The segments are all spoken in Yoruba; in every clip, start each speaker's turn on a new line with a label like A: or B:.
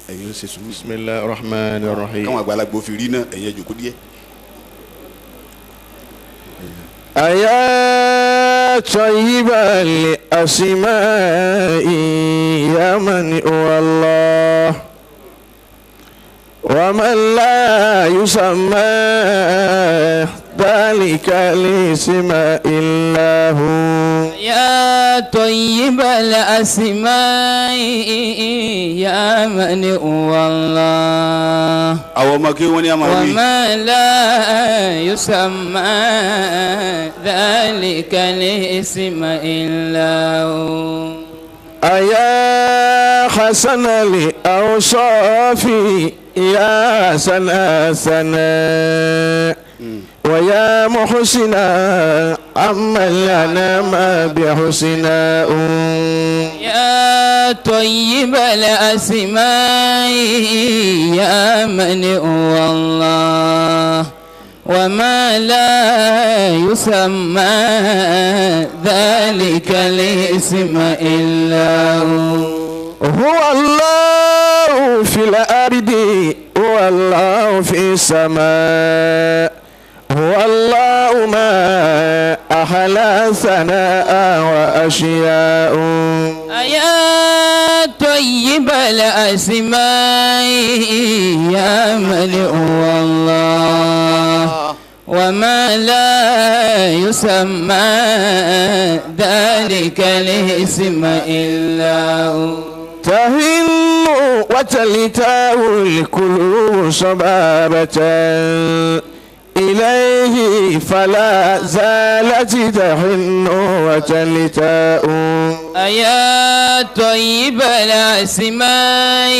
A: Ẹ̀yin ó ṣe sùúrù.
B: Bismillahir Rahmanir Rahim.
A: Káwọn àgbàlagbò fi rí náà ẹ̀yin ẹ̀jòkó díẹ̀.
B: أيا طيب الأسماء يا من هو الله ومن لا يسمى ذلك الاسم إلا هو.
C: يا طيب الأسماء يا من هو الله وما لا يسمى ذلك الاسم إلا هو.
B: أيا حسن الأوصاف يا سنا سنا ويا محسنا عما لنا ما بحسنا.
C: يا طيب الأسماء يا من هو الله وما لا يسمى ذلك الاسم إلا هو.
B: هو الله في الأرض هو الله في السماء هو الله ما أحلى ثناء وأشياء.
C: يا طيب الأسماء يا من هو الله وما لا يسمى ذلك الاسم إلا هو.
B: تهن وتلتاء القلوب صبابة إليه فلا زالت تحن وتلتاء.
C: أيا طيب الأسماء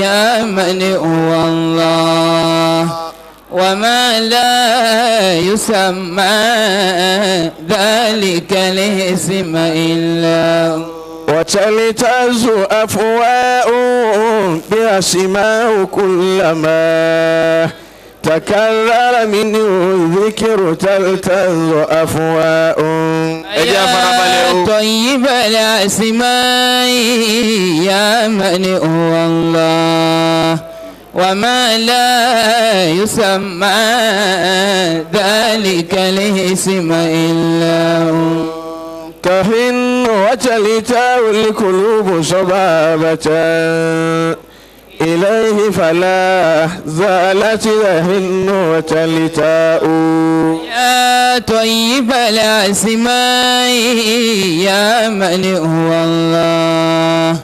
C: يا من هو الله وما لا يسمى ذلك الاسم إلا هو.
B: وتلتز أفواء بأسماء كلما تكرر منه الذكر تلتز أفواء.
C: يا طيب الأسماء يا من هو الله وما لا يسمى ذلك الاسم إلا هو.
B: تهن وتلتاء القلوب صبابة إليه فلا زالت تهن وتلتاء.
C: يا طيب الأسماء يا من هو الله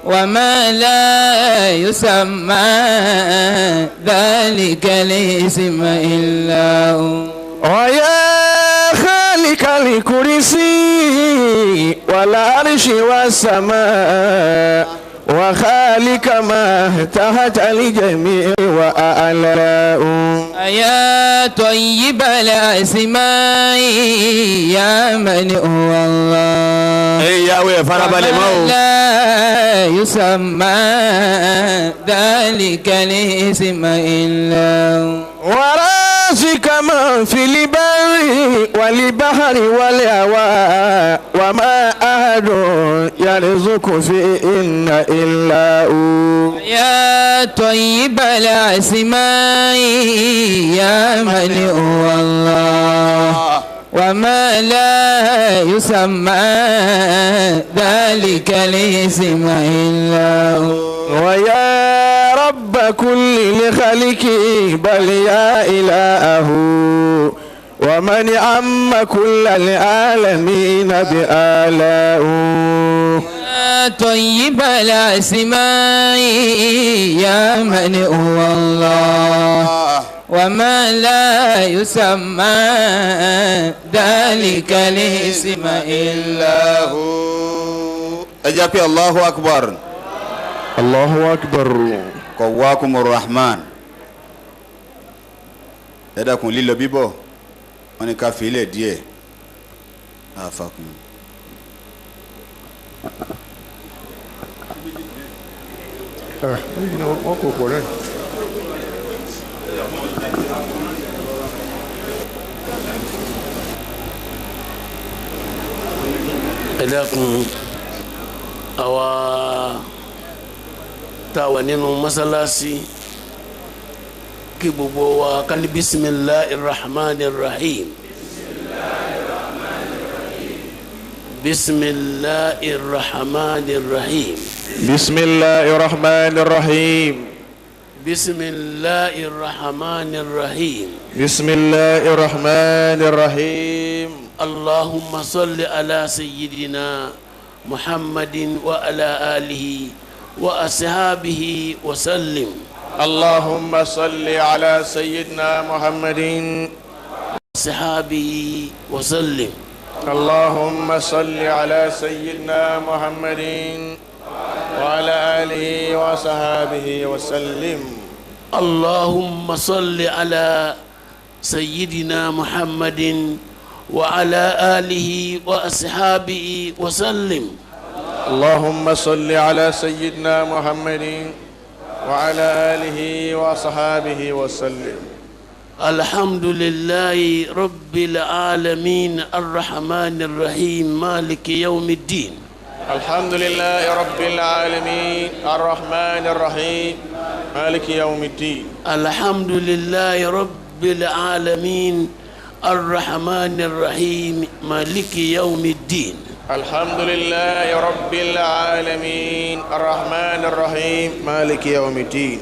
C: وما لا يسمى ذلك الاسم إلا هو.
B: ويا خالق الكرسي والعرش والسماء وخالق ما تحت الجميع وأعلاه.
C: يا طيب الأسماء يا من هو الله وما لا يسمى ذلك الاسم إلا هو.
B: ورازق من في البر والبحر والهواء وما أحد يرزق فيهن إلا هو.
C: يا طيب الأسماء يا من هو الله وما لا يسمى ذلك الاسم إلا هو.
B: ويا رب كل لخلق بل يا إلهه ومن عم كل العالمين بآلائه.
C: يا طيب الأسماء يا من هو الله وما لا يسمى ذلك الاسم إلا
A: هو. أجاب الله أكبر.
B: الله أكبر.
A: قواكم الرحمن. Ẹ dákun lílọ bíbọ̀ wọ́n ní ká fi ilẹ̀ díẹ̀ àfàkùn.
B: Wọ́n kò pọ̀ náà.
D: Ẹ dákun àwa tá a wà nínú mọ́sálásí kí gbogbo wa ká ní bisimilahi rahman rahim. Bisimilahi rahman rahim.
B: Bisimilahi rahman rahim.
D: Bisimilahi rahman rahim.
B: Bisimilahi rahman rahim.
D: Allahumma salli ala sayyidina Muhammadin wa ala alihi wa ashabihi wa sallim.
B: Allahumma salli ala sayyidina Muhammadin
D: wa ashabihi wa sallim.
B: Allahumma salli ala sayyidina Muhammadin wa ala alihi wa ashabihi wa sallim.
D: Allahumma salli ala sayyidina Muhammadin wa ala alihi wa ashabihi wa sallim.
B: Allahumma salli ala sayyidina Muhammadin wa ala alihi wa ashabihi wa sallim.
D: Alhamdulillahi rabbil alamin arrahmanir rahim maliki yawmiddin.
B: Alhamdulillahi rabbil alamin arrahmanir rahim maliki yawmiddin.
D: Alhamdulillahi rabbil alamin arrahmanir rahim maliki yawmiddin.
B: Alhamdulillahi rabbil alamin arrahmanir rahim maliki yawmiddin.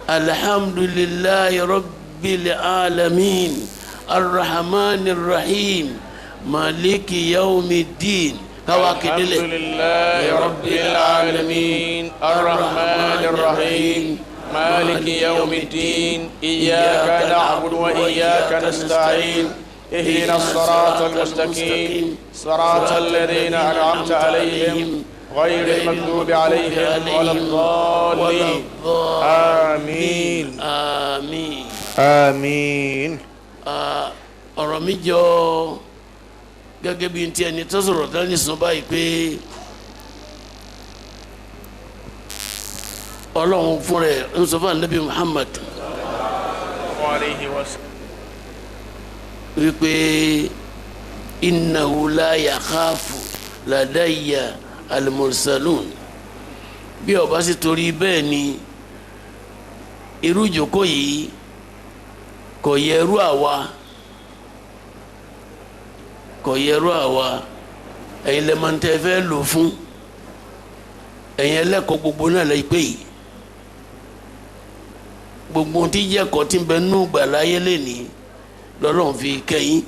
D: Alhamdulillahi rabbil alamin arrahmanir rahim maliki yawmiddin.
B: Alhamdulillahi rabbil alamin arrahmanir rahim maliki yawmiddin. Iyyaka na'budu wa iyyaka nasta'in. اهدنا الصراط المستقيم صراط الذين أنعمت عليهم غير المغضوب عليهم ولا الضالين. آمين
D: آمين
B: آمين.
D: Ọ̀rọ̀ mi jọ gẹ́gẹ́ bí ti ẹni tó sọ̀rọ̀ tán ní sùn báyìí pé Ọlọ́run fún rẹ̀ ń sọ fún Ànábì Muhammad wípé innahu la yakhafu ladayya al-mursalun. Bí ó bá sì torí bẹ́ẹ̀ ni irú ìjókòó yìí kò yẹrú àwa, kò yẹrú àwa. Ẹ̀yin lẹ́mọ̀ntẹ́ fẹ́ lò fún ẹ̀yin ẹlẹ́kọ̀ọ́ gbogbo náà lè pè yìí. Gbogbo tí jẹ́kọ̀ọ́ tí ń bẹ nù gbàláyé lẹ́nìí lọ́lọ́run fi kẹ́yìn.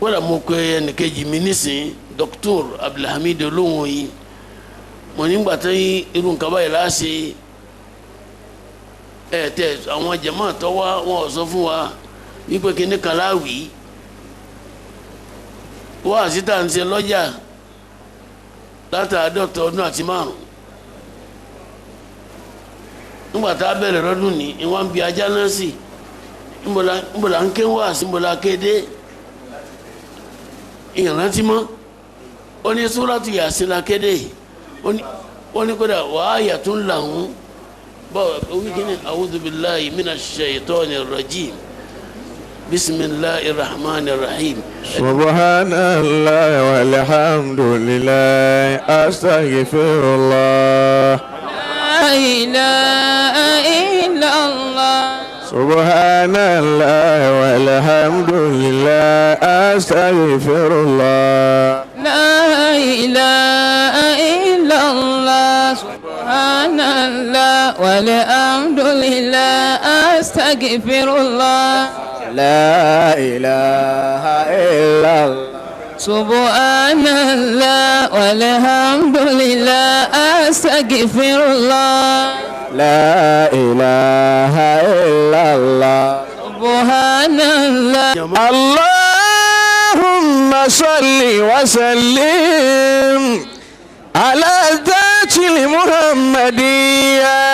D: Wọ́n mú pé ẹnìkejì mi nísìn Dr. Abdulhamid olóhùn yìí mo nígbà tí irú nǹkan báyìí láṣẹ ẹ tẹ àwọn jẹ̀mọ́ tó wá wọn ò sọ fún wa wípé kíní kan láwìí wọ́n àṣìta ń ṣe lọ́jà látàádọ́ta ọdún àti márùn-ún. Nígbà tá a bẹ̀rẹ̀ lọ́dún ní ìwọ̀n bí ajá náà sì ńbọ̀là ń ké wá sí ńbọ̀là kéde ìrántí mọ́. Ó ní Súrátù Yásìn la kéde. Ó ní kódà wàá yàtún làwọn báwo wí kíni a'udhu billahi minash shaitani rajim bismillahir rahmanir rahim.
B: Subhanallahi walhamdulillahi astaghfirullah.
C: La ilaha illallah.
B: Subhanallah walhamdulillah astaghfirullah.
C: La ilaha illallah. Subhanallah walhamdulillah astaghfirullah.
B: La ilaha illallah.
C: Subhanallah walhamdulillah astaghfirullah.
B: La ilaha illallah.
C: Subhanallah.
B: Allahumma salli wa sallim ala dhatil muhammadiyya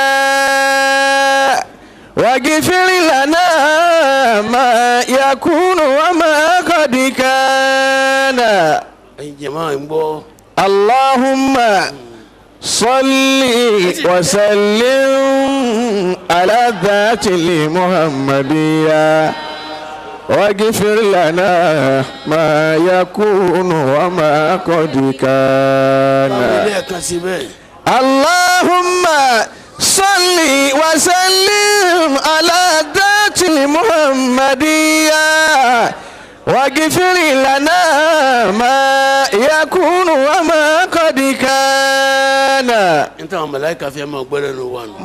B: waghfir lana ma yakunu wa ma qad kana.
D: Ẹ̀yin jàmáà ń gbọ́.
B: Allahumma salli wa sallim ala dhatil muhammadiyya. واغفر لنا ما يكون وما قد كان. اللهم صل وسلم على ذات المحمدية واغفر لنا ما يكون وما قد كان.
D: انت ملائكة في ما gbọ́dọ̀ wà nù.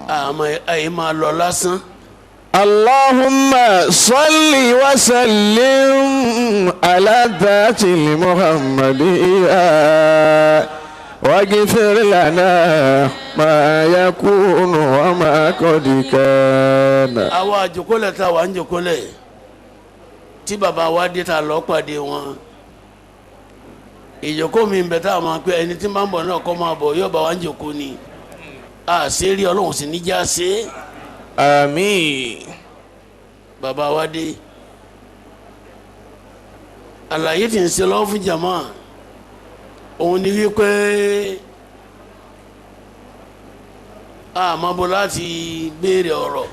D: Àmọ́ àyè máa lọ lásán.
B: اللهم صل وسلم على ذات المحمدية واغفر لنا ما يكون وما قد كان.
D: Àwa àjòkólẹ̀ tá a wà ń jòkólẹ̀ tí bàbá wa dé ta lọ pàdé wọn. Ìjókòó mi ń bẹ tá a máa pé ẹni tí máa ń bọ̀ náà kọ́ máa bọ̀ yóò bá wa ń jòkó ni. A ṣe rí Ọlọ́run sì ní já ṣe é.
B: Àmín.
D: Bàbá wa dé. Àlàyé tí ń ṣe lọ́wọ́ fún jàmá òun ni wípé a máa bọ̀ láti béèrè ọ̀rọ̀,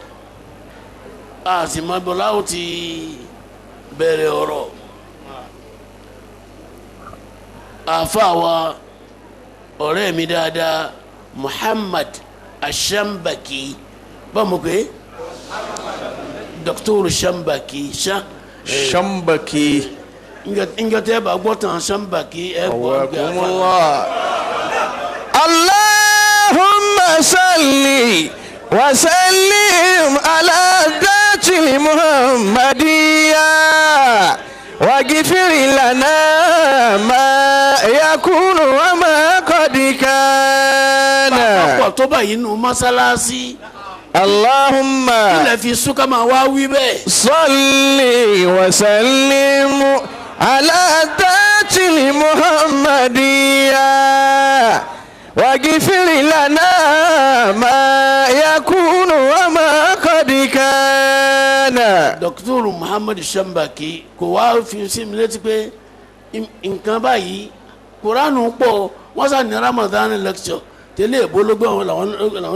D: a sì máa bọ̀ láti bẹ̀rẹ̀ ọ̀rọ̀. Àáfàá wa ọ̀rẹ́ mi dáadáa Muhammad Ashambaki, báwo pé Dr. Shambaki
B: Shambaki
D: njọ tẹ́ bá gbọ́ tán Shambaki ẹ gbọ́ gbé
B: àfa. Allahumma salli wa sallim ala dhati Muhammadiyya waghfir lana ma yakunu wa ma qad kana.
D: Bàbá pọ̀ tó báyìí nù mọ́sálásí.
B: Allahumma
D: ilẹ̀ fi súnká máa wá wí bẹ́ẹ̀.
B: Salli wa sallim ala dhati Muhammadiyya waghfir lana ma yakunu wa ma qad kana.
D: Dr. Muhammad Shambaki kò wá fi sí mi létí pé nǹkan báyìí Kùránù pọ̀ wọ́n sá ní Ramadan lecture tẹ́lẹ̀ ìbólógbé àwọn làwọn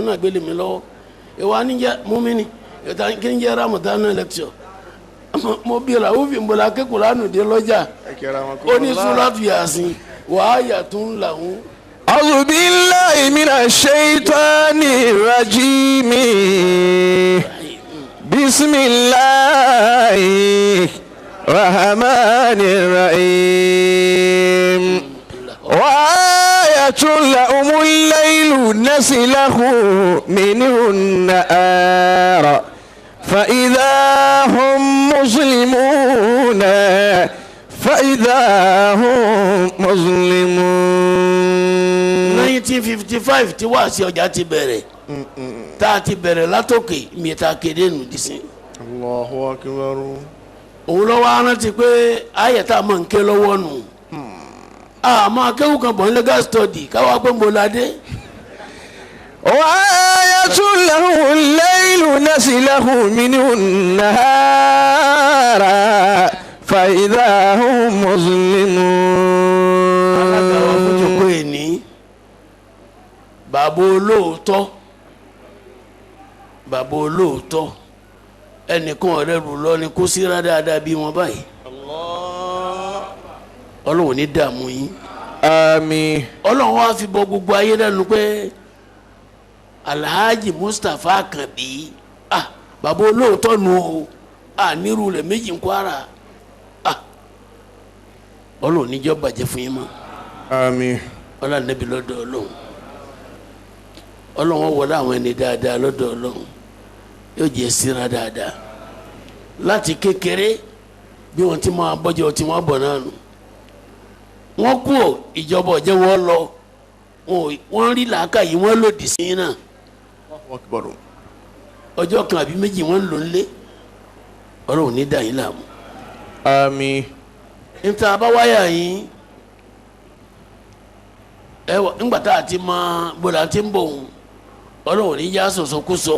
D: náà gbélé mi lọ́wọ́. Ìwà níjẹ múmini ìta kí n jẹ Ramadan lecture mo bí ra òfin bọlá ké Kùránù dé lọ́jà ó ní Suratu Yasin wàá yàtún làwọn.
B: A'udhu billahi minash shaitani rajim. Bismillahi rahmani rahim. وآية لهم الليل نسله منه النهار فإذا هم مظلمون فإذا هم مظلمون.
D: 1955 tí wáàsí ọjà ti bẹ̀rẹ̀ tá a ti bẹ̀rẹ̀ látòkè mi ta kéde nù dísìn.
B: Allahu akbar.
D: Òun lọ́wọ́ arántí pé ayẹ̀tà máa ń ké lọ́wọ́ nù. Àmọ́ akéwù kan bọ̀ ní legal study káwá pé mo la dé.
B: وآية له الليل نسله منه النهار فإذا هم مظلمون.
D: Alága wa fún jòkó ẹni bàbá olóòótọ́ bàbá olóòótọ́ ẹnìkan ọ̀rẹ́ rù lọ ni kó síra dáadáa bí wọn báyìí. Ọlọ́run ní dààmú yín.
B: Àmín.
D: Ọlọ́run wá fi bọ gbogbo ayé lẹ́nu pé Alhaji Mustapha Akanbi ah bàbá olóòótọ́ nu o ah nírú rẹ̀ méjì ń Kwara ah Ọlọ́run níjọ́ bàjẹ́ fún yín mọ́.
B: Àmín.
D: Ọlọ́run níbi lọ́dọ̀ Ọlọ́run Ọlọ́run wọlé àwọn ẹni dáadáa lọ́dọ̀ Ọlọ́run yóò jẹ́ síra dáadáa láti kékeré bí wọ́n ti máa bọ́jọ́ tí wọ́n bọ̀ náà nù. Wọ́n kú ò ìjọba ọ̀jẹ̀ wọ́n lọ wọ́n rí làákàyè wọ́n lòdì sí náà. Ọjọ́ kan àbí méjì wọ́n lò ń lé Ọlọ́run ní dà yín láàmú.
B: Àmín.
D: Níta bá wáyà yín ẹ wọ ńgbà tá a ti mọ bọ́lá ti ń bọ̀ òun Ọlọ́run ní yá sọ̀sọ̀ kú sọ.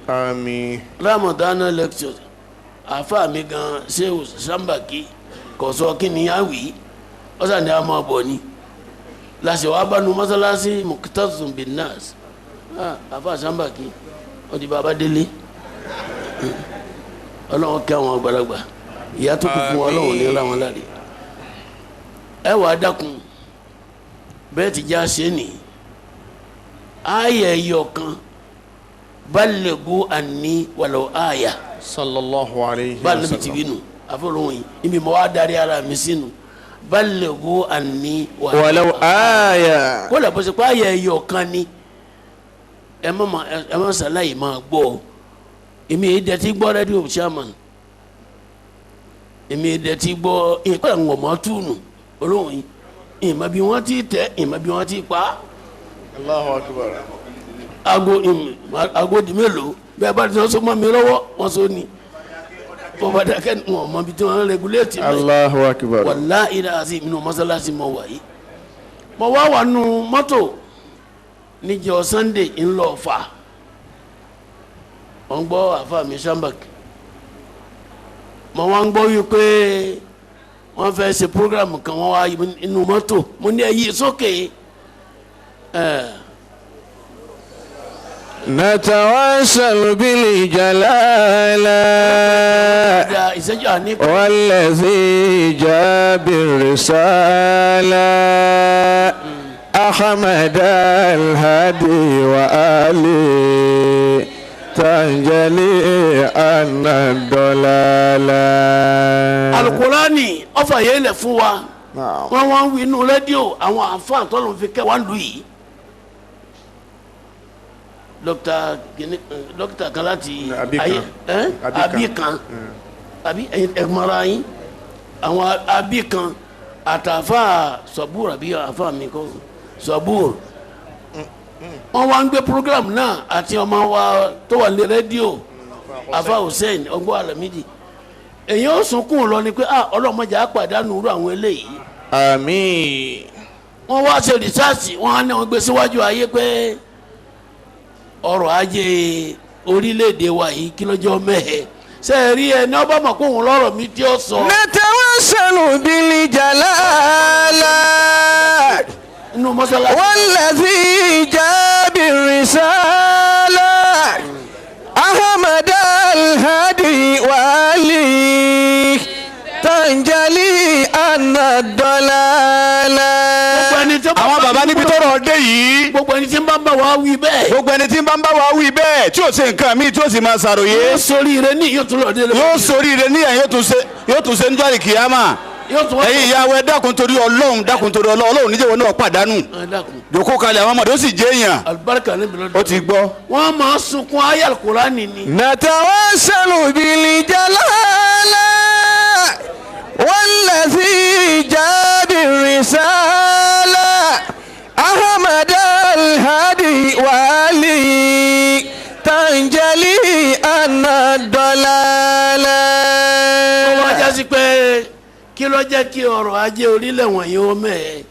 B: Àmín.
D: Ramadan lecture àáfàá mi gan Shehu Shambaki kò sọ kí ni á wí ọ̀sán ni a máa bọ̀ ni lásìkò abánu mọ́sálásí muktazun bin nas àáfàá Shambaki ó di bàbá délé. Ọlọ́run kẹ́ àwọn àgbàlagbà ìyá tó kù fún Ọlọ́run ní ra wọn láre. Ẹ wàá dákun bẹ́ẹ̀ ti já ṣe nì ayẹ ẹyọ kan balẹ̀gù àní wàlọ́ àyà.
B: Sallallahu alayhi wa sallam.
D: Báyìí níbi tìbí nù àfọlọ́wọ́n yìí ibi mọ̀ wá darí ara mi sínú balẹ̀gù àní
B: wàlọ́ àyà.
D: Kó lè bọ́ sí pé ayẹ ẹyọ kan ni ẹ má sàlàyé máa gbọ́ èmi yìí dẹ́tí gbọ́ rédíò chairman èmi yìí dẹ́tí gbọ́ ìpàdé ńgọ̀mọ́ túnú olóhùn yìí ìmọ̀ bí wọ́n ti tẹ̀ ìmọ̀ bí wọ́n ti pa.
B: Allahu akbar.
D: Aago di mélòó bẹ́ẹ̀ bá ti sọ mọ́ mi lọ́wọ́ wọ́n sọ ni wọ́n bá dákẹ́ wọn mọ bí tí wọ́n rẹguléètì mẹ́.
B: Allahu akbar.
D: Wàláhì láàzí inú mọ́sálásí mọ́ wáyé mọ́ wá wà nù mọ́tò níjọ́ Sunday ńlọ fà wọ́n gbọ́ àfa mi sambak mọ́ wọ́n gbọ́ wípé wọ́n fẹ́ ṣe program kan wọ́n wá inú mọ́tò mo ní ẹyí sókè ẹ̀.
B: نتواصل بالجلالة والذي جاء بالرسالة أحمد الهادي وآله تنجلي أن الضلالة.
D: Alukurani ọfà yẹn lẹ fún wa wọn wá ń wí inú rédíò àwọn àǹfààní tó ló ń fi kẹ́ wá lù yìí. Dókítà kan láti ayé abi kan abi ẹgbọnra yín àwọn abi kan àtàfà sọbúr àbí àfà mi kọ sọbúr wọn wá ń gbé program náà àti ọmọ wa tó wà ní rédíò àfà Hussein ọgbọ́n Alamidi èyí ó sunkún lọ ni pé ọlọ́mọdé á pàdánù irú àwọn eléyìí.
B: Àmín.
D: Wọ́n wá ṣe rìsáàsì wọ́n á ní wọ́n gbé síwájú ayé pé ọrọ̀ ajé orílẹ̀-èdè wa yìí kí lọ́jọ́ mẹ́hẹ̀ ṣe é rí ẹni ọba mọ̀ kóhun lọ́rọ̀ mi tí ó sọ.
B: Natawassalu bil jalala
D: inú mọ́sálásí.
B: Wallazi jaa bir risala Ahmad al-Hadi wali tanjali anna dalala.
A: Àwọn bàbá níbi tọ́rọ̀ dé yìí.
D: Gbogbo ẹni tí ń bá ń bá wa wí bẹ́ẹ̀.
A: Gbogbo ẹni tí ń bá ń bá wa wí bẹ́ẹ̀ tí ò ṣe nǹkan míì tí ó sì máa ṣàròyé.
D: Yóò ṣoríire ní yóò tún lọ délé.
A: Yóò ṣoríire ní ẹ̀yìn yóò tún ṣe níjọ́ àlìkìyámà. Ẹ̀yin ìyá wa ẹ dákun torí Ọlọ́run dákun torí Ọlọ́run Ọlọ́run níjẹ́ wọn náà pàdánù. Jòkó kalẹ̀ àwọn ọmọdé ó sì jẹ́ èèyàn.
D: Àlùbáríkà níbi lọ́dọ̀.
A: Ó ti gbọ́.
D: Wọ́n máa sunkún ayé Al-Kùránì ni.
B: Natawassalu bil jalala wallazi jaa bir risala Ahmad al-Hadi wali tanjali anna dalala.
D: Ó wá jásí pé kí ló jẹ́ kí ọrọ̀ ajé orílẹ̀ wọ̀nyí ó mẹ́ẹ̀.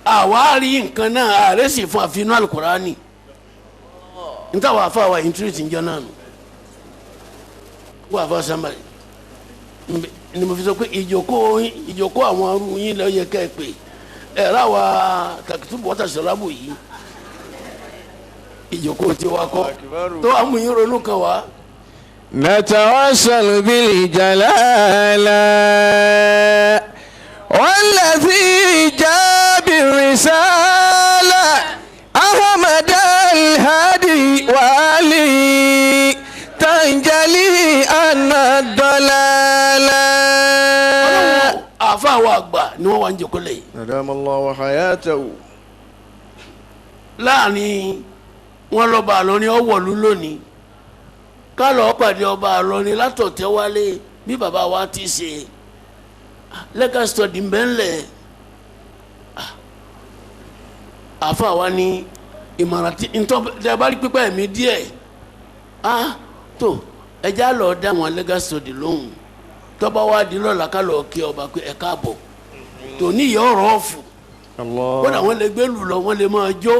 D: Àwa rí nǹkan náà ààrẹ sì fún àfihàn Al-Kùránì. Níta wàá fà wá ìntúrìtì ń jọ náà nù. Wọ́n àfa sábà ni mo fi sọ pé ìjókòó àwọn arú yín ló yẹ ká ẹ pè ẹ̀rọ àwa tàkìtúbù wọ́tà sọ̀lábù yìí ìjókòó tí wàá kọ́ tó àmú yín ronú kan wá.
B: Natawassalu bil jalala wallazi jaa bir risala Ahmad al-Hadi wali tanjali anna dalala.
D: Àfa àwọn àgbà ni wọ́n wá ń jókòó lẹ́yìn.
B: Adamallahu hayatahu.
D: Láàrin wọn lọ́ba àlọ́ni ọ̀wọ̀lú lónìí ká lọ́ọ́ pàdé ọba àlọ́ni látọ̀tẹ́ wálé bí bàbá wa ti ṣe lẹ́ka sọ̀dí mbẹ́ńlẹ̀ àfa wa ní ìmọ̀ràn tí ntọ́ tẹ bá rí pípẹ́ mi díẹ̀ á tó ẹja lọ́ọ́ dá wọn lẹ́ka sọ̀dí lóhùn tọ́ba wa di lọ́la ká lọ́ọ́ kí ọba pé ẹ káàbọ̀ tòní yẹ ọ̀rọ̀ ọ̀fù kódà wọ́n lè gbé lù lọ wọ́n lè máa jó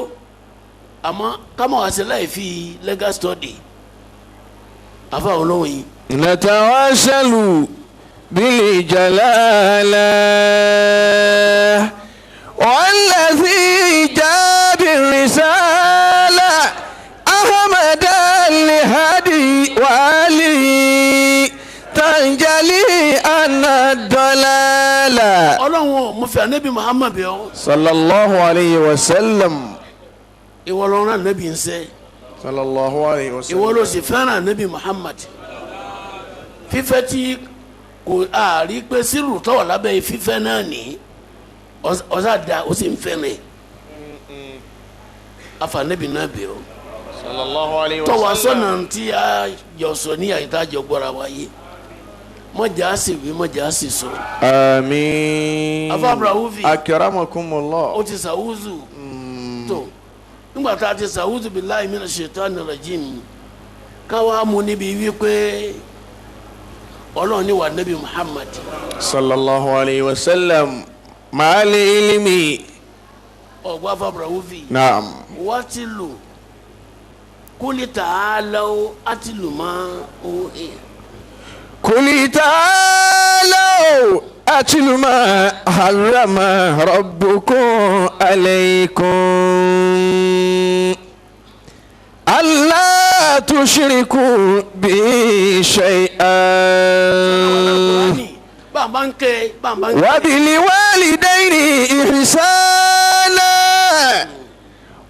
D: àmọ́ kámọ́ wá sí láì fi legal study àfa olóhùn yìí.
B: Natawassalu bil jalala wallazi jaa bir risala Ahmad al-Hadi wali من الضلال.
D: Ọlọ́run mo fi anabi Muhammad bẹ̀ ọ́.
B: Sallallahu alayhi wa sallam.
D: Ìwọ ló rán anabi ń sẹ́.
B: Sallallahu alayhi wa sallam.
D: Ìwọ ló sì fẹ́ràn anabi Muhammad. Fífẹ́ tí kò àárí pé sírù tọ́wọ̀ lábẹ́ fífẹ́ náà ní ọ̀sá da ó sì ń fẹ́ mi. Afa anabi náà bẹ̀ ọ́.
B: Sallallahu alayhi wa sallam.
D: Tọ́wọ́ sọ́nà tí a jọ sọ ní àyíká jọ gbọ́ra wáyé. Mọ̀jà sì wí, mọ̀jà sì sọ.
B: Àmín.
D: Afa Abrahufi.
B: Akramakumullah.
D: Ó ti sàwùzù. Tó nígbà tá a ti sàwùzù billahi minash shaitani rajim, káwá mu níbi wípé Ọlọ́run ní wà nábì Muhammad.
B: Sallallahu alayhi wa sallam. Ma'al ilmi.
D: Ọ̀gbọ́n Afa Abrahufi.
B: Naam.
D: Watilu kuli ta'alaw atilu ma uhiya.
B: Kuli ta'alaw atlu ma harrama rabbukum alaykum alla tushriku bi shay'an wa bil walidayni ihsana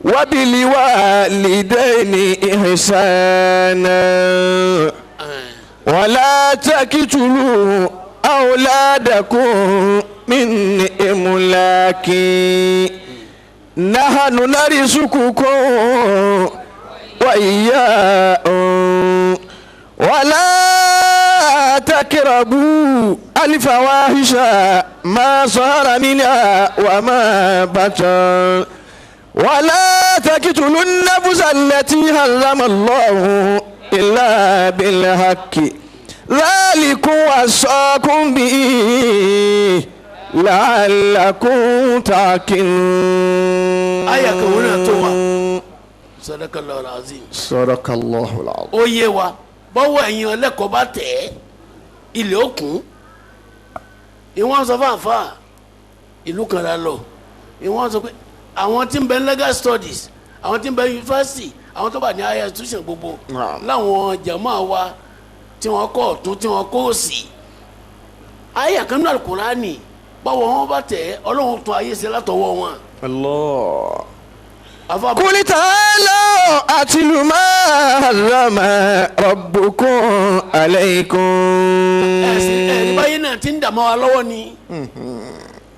B: wa bil walidayni ihsana ولا تقتلوا أولادكم من إملاق نحن نرزقكم وإياهم ولا تقربوا الفواحش ما ظهر منها وما بطن ولا تقتلوا النفس التي حرم الله إلا بالحق ذلكم وصاكم به لعلكم تعقلون.
D: Aya kan wọ́n náà tó wa. Sadaqallahu al-azim.
B: Sadaqallahu al-azim.
D: Ó yé wa bọ́wọ́ ẹ̀yin ọlẹ́kọ̀ọ́ bá tẹ̀ ẹ́ ilé òkun ìwọ́n sọ fáfá ìlú kan la lọ ìwọ́n sọ pé àwọn tí ń bẹ legal studies, àwọn tí ń bẹ university, àwọn tó bá ní higher institution gbogbo láwọn jàmáà wa tí wọ́n kọ́ ọ̀tún tí wọ́n kọ́ òsì ayé àkànnú alukurani báwo wọn bá tẹ̀ Ọlọ́run tún ayé ṣe látọwọ́ wọn.
B: Allah. Qul ta'alaw atlu ma harrama rabbukum alaykum.
D: Ẹ̀sìn ẹ̀rí báyìí náà ti ń dààmú wa lọ́wọ́ ni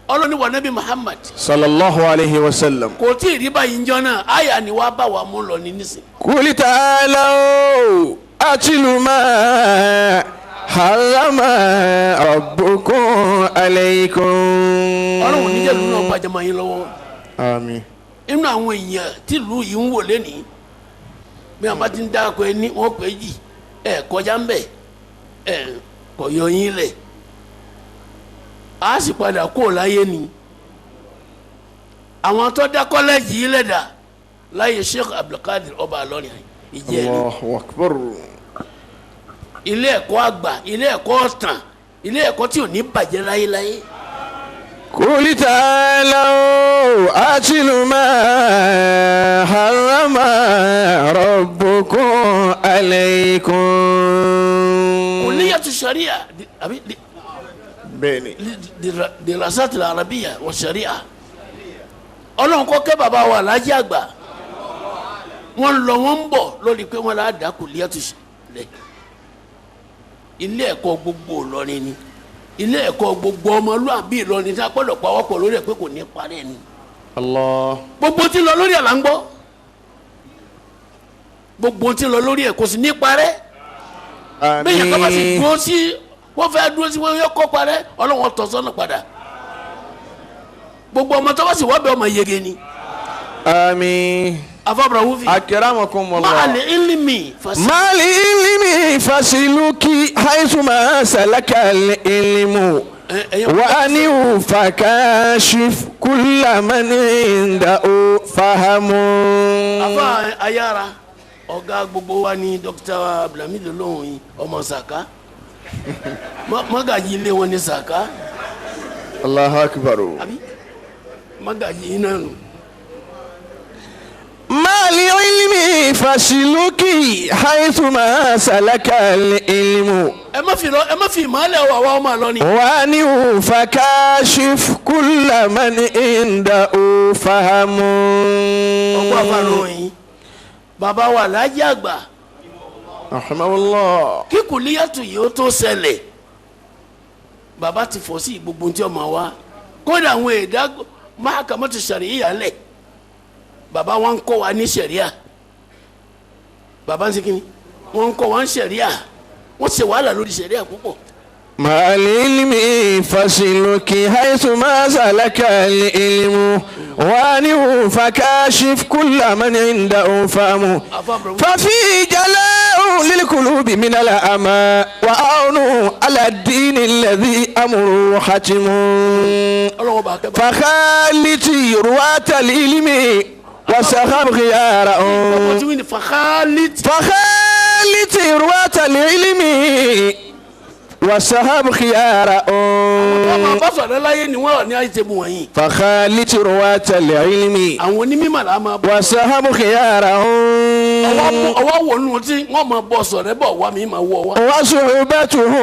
D: Ọlọ́ni wa nabi Muhammad.
B: Sallallahu alayhi wa sallam.
D: Kò tí ì rí báyìí njọ́ náà àyà ni wàá bá wa mú lọ ní nísìn.
B: Qul ta'alaw atlu ma harrama rabbukum alaykum.
D: Ọlọ́run níjẹ́ ìlú náà bàjẹ́ máa yín lọ́wọ́.
B: Àmín.
D: Inú àwọn èèyàn tí ìlú yìí ń wò lẹ́nìí bí wọn bá ti ń dáko ẹ ní wọn pè é jì ẹ kọjá ń bẹ ẹ kò yọ yín lẹ̀ a sì padà kó láyé ni àwọn tó dá kọ́lẹ́jì yìí lẹ́dà láyé Sheikh Abdulkadir Ọba Ìlọrin ìjẹ́ ẹni.
B: Allahu Akbar.
D: Ilé ẹ̀kọ́ àgbà, ilé ẹ̀kọ́ ọ̀tàn, ilé ẹ̀kọ́ tí ò ní bàjẹ́ láyéláyé.
B: Qul ta'alaw atlu ma harrama rabbukum alaykum.
D: Kulliyatu sharia àbí
B: bẹ́ẹ̀ni
D: dirasat al-arabiyya wa sharia. Ọlọ́run kọ́ kẹ́ bàbá wa Alhaji àgbà wọ́n lọ wọ́n ń bọ̀ lórí pé wọ́n lọ àdá kulliyatu lẹ̀. Ilé ẹ̀kọ́ gbogbo Ìlọrin ni ilé ẹ̀kọ́ gbogbo ọmọlúàbí Ìlọrin tí a gbọ́dọ̀ pawọ́pọ̀ lórí ẹ̀ pé kò ní parẹ́ ni.
B: Allah.
D: Gbogbo tí lọ lórí ẹ̀ là ń gbọ́, gbogbo tí lọ lórí ẹ̀ kò sì ní parẹ́.
B: Àmín.
D: Bẹ́ẹ̀ yẹn kọ́ bá sì dúró sí wọ́n fẹ́ dúró sí wọ́n yọ kọ́ parẹ́ Ọlọ́run tọ́ sọ́nà padà. Gbogbo ọmọ tó bá sì wọ́n bẹ ọmọ yege ni.
B: Àmín.
D: Afabrawufi.
B: Akramakumullah.
D: Maali ilimi fasi.
B: Maali ilimi fasiluki haisuma salaka ilimu. Wa ani fakashif kulla man indahu fahamu.
D: Afa ayára ọ̀gá gbogbo wa ni Dr. Abdulhamid Olóhùn ọmọ Saka. Magaji ilé wọn ni Saka.
B: Allahu akbar.
D: Àbí magaji iná nù.
B: Maali مع العلم فاسلكي حيثما سلك العلم.
D: Ẹ má fi lọ, ẹ má fi ìmọ̀lẹ̀ wà wá ọmọ lọ ni.
B: وانه فكاشف كل من عنده فهم.
D: Ọgbọ́n àfàlóyìn bàbá wa láyé àgbà.
B: رحمه الله.
D: Kí kùlíyàtù yìí ó tó ṣẹlẹ̀, bàbá ti fọ̀ sí gbogbo tí ọmọ wa, kódà àwọn èdè mahakamatu sariya lẹ̀, bàbá wa ń kọ́ wa ní sariya, bàbá ń ṣe kíni, wọ́n ń kọ́ wa ní sariya, wọ́n ṣe wàhálà lórí sariya púpọ̀.
B: مع العلم فاسلكي حيثما سلك العلم وانه فكاشف كل من عنده فهم. ففي جلاء للقلوب من الأمى وعون على الدين الذي أمره حتم.
D: Ọlọ́wọ́ bá kẹ́ bá.
B: فخالتي رواة العلم وسخب خيارهم.
D: Ọkọ̀ tí wọ́n ní fàkálítì.
B: فخالتي رواة العلم وسحب خيارهم.
D: Ọmọ bá sọ̀rọ̀ láyé ni wọ́n wà ní àìsèbù wọ̀nyí.
B: فخالت رواة العلم
D: Àwọn onímọ̀ là máa bọ̀.
B: وسحب خيارهم.
D: Ọwọ́ wò nù tí wọ́n máa bọ̀ sọ̀rọ̀ bọ̀ wá mi máa wọ̀ wá.
B: وصحبته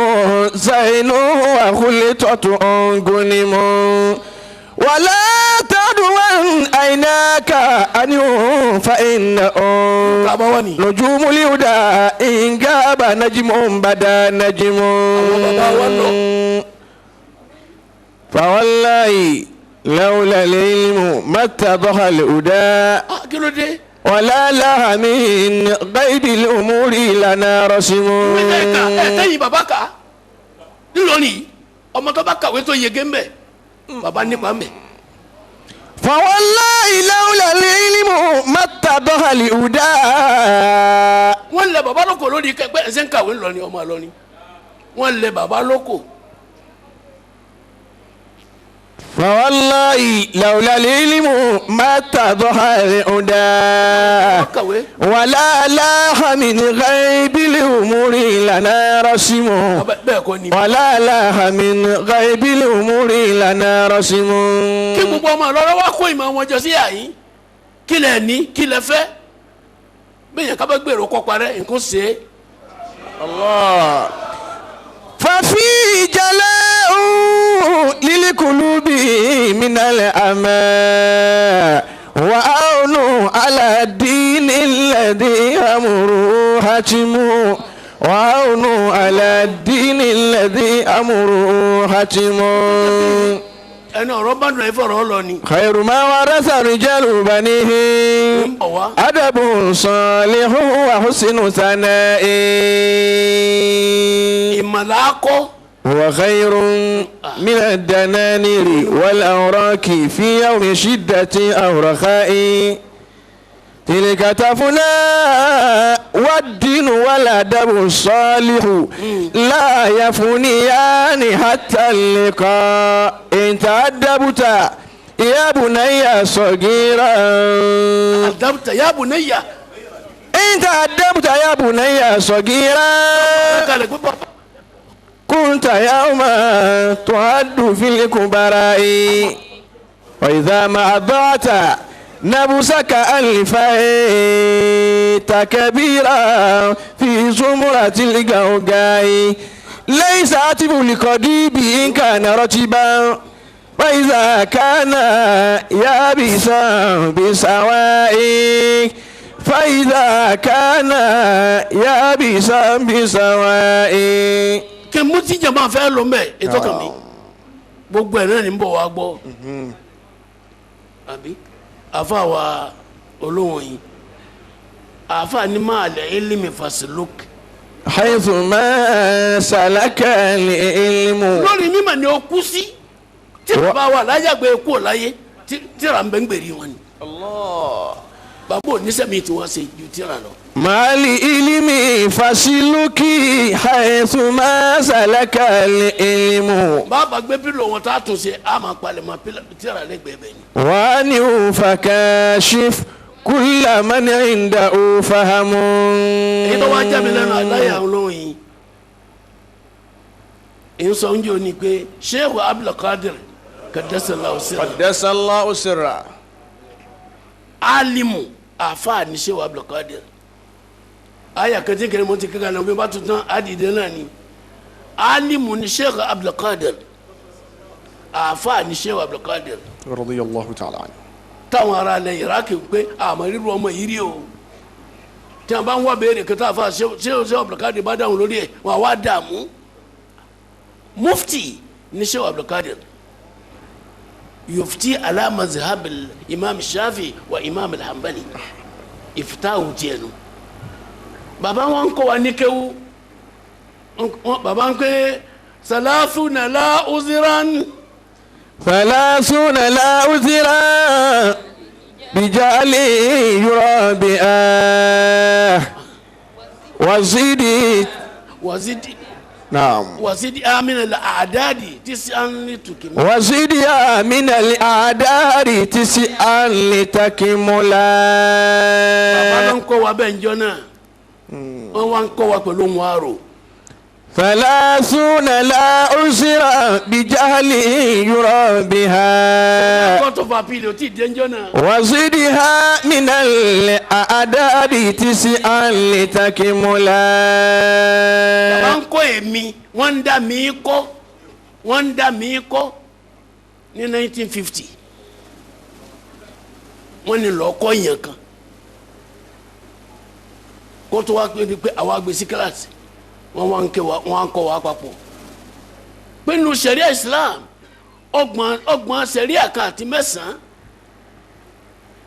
B: زين وخلطة غنم ولا تدون عيناك عنه فإنه
D: Bàbá wa ni.
B: نجوم الهدى إن غاب نجم بدا نجم.
D: Àwọn bàbá wa lọ.
B: فوالله لولا العلم ما اتضح الهدى
D: Ah, kí ló dé?
B: ولا لها من غيب الأمور لنا رسم.
D: Ẹ ká ẹ tẹ́yìn bàbá kà á. Nílòní ọmọ tó bá kàwé tó yege ń bẹ̀, bàbá nípa ń bẹ̀.
B: فوالله لولا العلم ما اتضح الهدى.
D: Wọ́n lẹ bàbá lóko lórí kẹgbẹ́ ẹsẹ̀ ń kàwé ńlọrin ọmọ àlọ́rin. Wọ́n lẹ bàbá lóko.
B: فوالله لولا العلم ما اتضح الهدى
D: Wọ́n kàwé.
B: ولا لاح من غيب الأمور لنا رسم.
D: Bẹ́ẹ̀ kọ́ ni.
B: ولا لاح من غيب الأمور لنا رسم.
D: Kí gbogbo ọmọ àlọ́rọ́ wá kó ìmọ̀ wọn jọ sí àyín. Kí lẹ ní, kí lẹ fẹ́? Bẹ́ẹ̀ yẹn ká bá gbèrò kọ́ parẹ́ nǹkan ṣe é.
B: الله ففي جلاء للقلوب من الأمى وعون على الدين الذي أمره حتم وعون على الدين الذي أمره حتم.
D: Ẹni ọ̀rọ̀ bá dùn ẹ fọ̀rọ̀ lọ ni.
B: خير ما ورث رجال بنيه
D: Ń bọ̀ wá.
B: أدب صالح وحسن ثناء.
D: Ìmọ̀lá kọ́.
B: وخير من الدنانير والأوراق في يوم شدة أو رخاء تلك تفنى والدين والأدب الصالح لا يفنيان حتى اللقاء إن تأدبت يا بني صغيرا.
D: Àdàbùtà yá bunayya.
B: إن تأدبت يا بني صغيرا
D: Kalẹ̀ pé bàbá.
B: كنت يوما تعد في الكبراء وإذا ما أضعت نفسك ألفيت كبيرا في زمرة الجوجاء ليس عتب لقديب إن كان رتبا وإذا كان يابسا بسواء فإذا كان يابسا بسواء.
D: Kí n mú tí jama fẹ́ lọ mbẹ́ ètò kan mi gbogbo ẹ̀ náà ní bọ̀ wá gbọ́ àbí àfa wa olóhùn yìí àfa ni máa lẹ̀ ilmi fasiluk.
B: حيث ما سلك العلم.
D: Lórí mímọ̀ ni ó kú sí tí bàbá wa láyàgbé kú ò láyé tíra ń bẹ ń gbèrè wọn ni. Bàbá oníṣẹ́ mi tí wọ́n ṣe ju tíra lọ.
B: مع العلم فسلكي حيث ما سلك العلم.
D: Bàbá gbé pílò wọn tá a tún ṣe a máa palẹ̀ mọ́ tíra lẹ́gbẹ̀ẹ́ bẹ́ẹ̀ ni.
B: وأنه فكاشف كل من عنده فهم.
D: Èyí tó wá já mi lẹ́nu àláyà olóhùn yìí èyí sọ oúnjẹ òní pé Sheikh Abdulkadir Qaddasallahu sirra.
B: قدس الله سره.
D: Alimu Àáfàá ní Shehu Abdulkadir àyà kẹtí kẹrin mo ti kíkà náà bí wọ́n bá tuntun àdìdẹ náà ni alimu ní Sheikh Abdulkadir àáfàá ní Shehu Abdulkadir
B: radiyallahu ta'ala anhu.
D: Táwọn ará ilẹ̀ Iraki pé àmọ́ rírú ọmọ yìí rí o tí wọn bá ń wá béèrè kẹta àfa Shehu Abdulkadir bá dáhùn lórí ẹ̀ wọn àwa dààmú. Mufti ní Shehu Abdulkadir yufti ala mazhab imam Shafi wa imam al-Hanbali ìfitahu tiẹ̀ nu. Baba wọn kọ́ wa ní kéwú baba ń pé salasuna la uziran.
B: Salasuna la uziran bijali yurabi'a wazidi
D: wazidi
B: naam
D: wazidi amina al-a'dadi tis'an litukimula
B: wazidi amina al-a'dadi tis'an litakimula.
D: Baba ló ń kọ́ wa bẹ́ẹ̀ njọ́ náà wọ́n wá ń kọ́ wa pẹ̀lú ohun àrò.
B: Salasuna la usra bijahli yurabiha.
D: Court of appeal ò tí ì dé njọ́ náà.
B: Wazidha minal a'dadi tis'an litakimula.
D: Bàbá ń kọ́ èmi wọ́n ń dá mi kọ́ wọ́n ń dá mi kọ́ ní 1950 wọ́n ní lọ́ọ́ kọ́ yẹn kan kó tó wá pé àwa gbé sí kíláàsì wọ́n wá ń ké wa wọ́n á kọ́ wa papọ̀ pinnu sẹ̀ríà Islam ọgbọ̀n sẹ̀ríà kan àti mẹ́sàn-án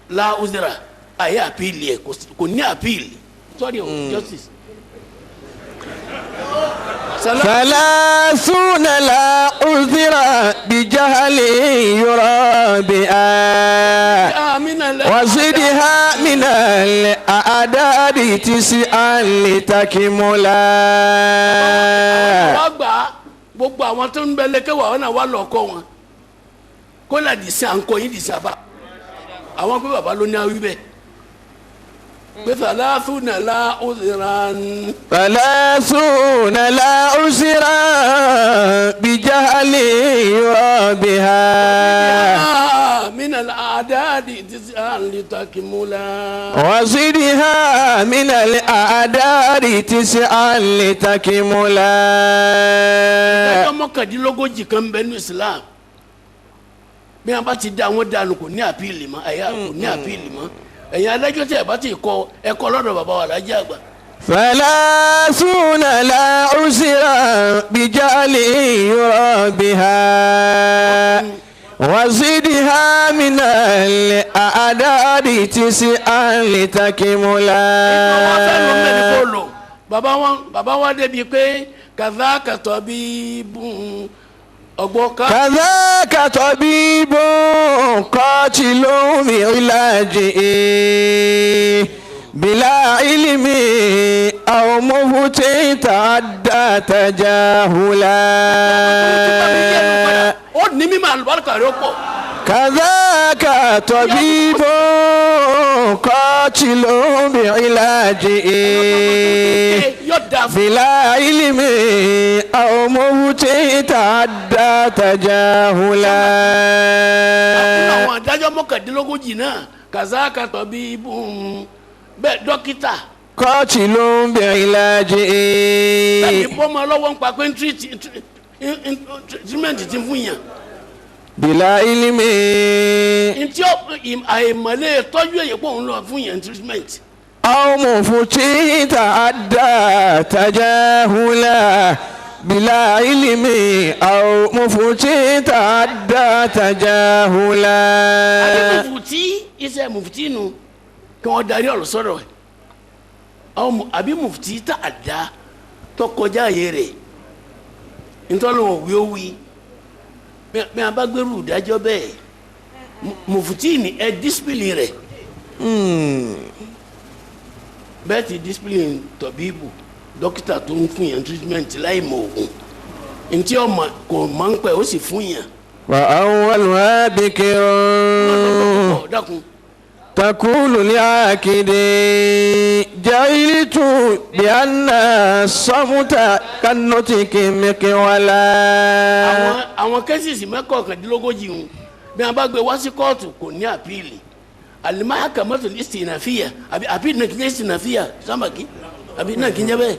D: la uzira àyè àpìlì ẹ̀ kò ní àpìlì sorry o justice.
B: Salasuna la uzira bijahli yurabi'a wazidha minal a'dadi tis'an litakimula.
D: Wọ́n gbà gbogbo àwọn tó ń bẹ lẹ́kẹ̀wá wọn náà wà lọ́kọ́ wọn kó là dì sí à ń kọ́ yín dì sábà àwọn pé bàbá ló ní awí bẹ́ẹ̀. Salasuna la uziran.
B: Salasuna la uziran bijahli yurabiha.
D: Minal a'dadi tis'an litakimula.
B: Wazidha minal a'dadi tis'an litakimula.
D: Ìdájọ́ mọ́kàndínlógójì kan bẹ ní Islam. Bí wọ́n bá ti dá wọn dànù kò ní àpíìlì mọ́, ẹ̀yà kò ní àpíìlì mọ́. Ẹ̀yin adájọ́ tí ẹ bá ti kọ ẹ kọ lọ́dọ̀ bàbá wa lájẹ́ àgbà.
B: Salasuna la usra bijali yurabiha wazidha minal a'dadi tis'an litakimula.
D: Ìgbà wọn fẹ́ ló mẹ́rin kó lò bàbá wa débi pé kadhaka tabibun ọgbọ́n ká.
B: Kadhaka tabibun qatilun bi ilajihi bila ilmi aw mufti ta'adda tajahula.
D: Ó ní mímọ̀ àlùbáríkà rẹ̀ pọ̀.
B: Kadhaka tabibun qatilun bi ilajihi bila ilmi aw mufti ta'adda tajahula.
D: Àwọn adájọ́ mọ́kàndínlógójì náà kadhaka tabibun bẹ́ẹ̀ dókítà.
B: Qatilun bi ilajihi.
D: Tàbí bọ́mọ lọ́wọ́ ń pa pé tírítímẹ̀ntì ti fún yàn.
B: Bila ilmi.
D: Ntí àìmọ̀lẹ́ tọ́jú èyí pọ̀ ń lọ fún yàn tírítímẹ̀ntì.
B: Aw mufti ta'adda tajahula bila ilmi aw mufti ta'adda tajahula.
D: Àbí mufti iṣẹ́ mufti nu kí wọ́n darí ọ̀rọ̀ sọ̀rọ̀ ẹ̀ àbí mufti ta'adda tó kọjá àyè rẹ̀ ntọ́lọ́ wí ó wí bí a bá gbèrú ìdájọ́ bẹ́ẹ̀ mufti ni ẹ dísípìlì rẹ̀ bẹ́ẹ̀ ti dísípìlì tọ̀bíìbù dókítà tó ń fún yàn treatment láì mọ òògùn ntí ọmọ kò máa ń pẹ́ ó sì fún yàn.
B: Wa awwaluha bikrun.
D: Dákun.
B: Takulu li'akidi jahiltu bi anna samuta kannutiki mikwala.
D: Àwọn kẹ́sìsì mẹ́kọ̀ọ̀kàndínlógójì ń bí wọ́n bá gbé wá sí kóòtù kò ní àpíìlì al-mahkamatul istinafiyya àbí nàkínyẹ istinafiyya sábàkí àbí nàkínyẹ bẹ́ẹ̀.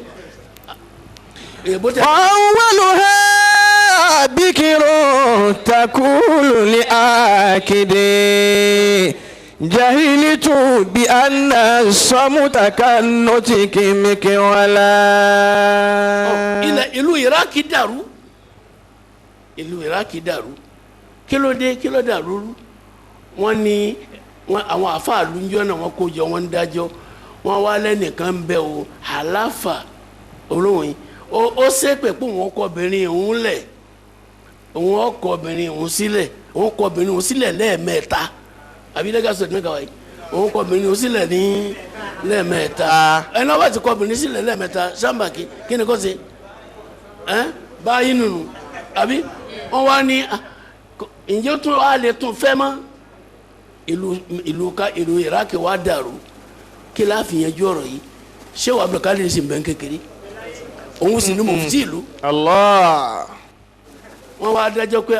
B: أولها بكر تقول لآكد جهلت بأن الصمت كالنطق مكولا.
D: Ìlú Iraki dàrú, ìlú Iraki dàrú, kí ló dé, kí ló dàrú? Wọ́n ní àwọn àfáàlú ń jọ náà wọ́n kó jọ, wọ́n ń dájọ́, wọ́n wá lẹ́nìkan ń bẹ o, àláfà olóhùn ó ṣépè pé òun ọkọ obìnrin òun lẹ̀, òun ọkọ obìnrin òun sílẹ̀, òun kọ obìnrin òun sílẹ̀ lẹ́ẹ̀mẹ́ta, àbí lẹ́gàsọ̀ ní kàwáyé, òun kọ obìnrin òun sílẹ̀ ní lẹ́ẹ̀mẹ́ta. Ẹni wọ́n bá ti kọ obìnrin sílẹ̀ lẹ́ẹ̀mẹ́ta sábàkí kí ni kò ṣe ẹ́ báyìí nùnú àbí wọ́n wá ní ǹjẹ́ tún wá lè tún fẹ́ mọ́? Ìlú Iraki wá dàrú. Kí la fi yanjú ọ̀rọ̀ yìí? Ṣé wàá Abdulkadir sì ń bẹ́ ń kékeré, òun sì ní mufti ìlú.
B: Allah.
D: Wọ́n wá dájọ́ pé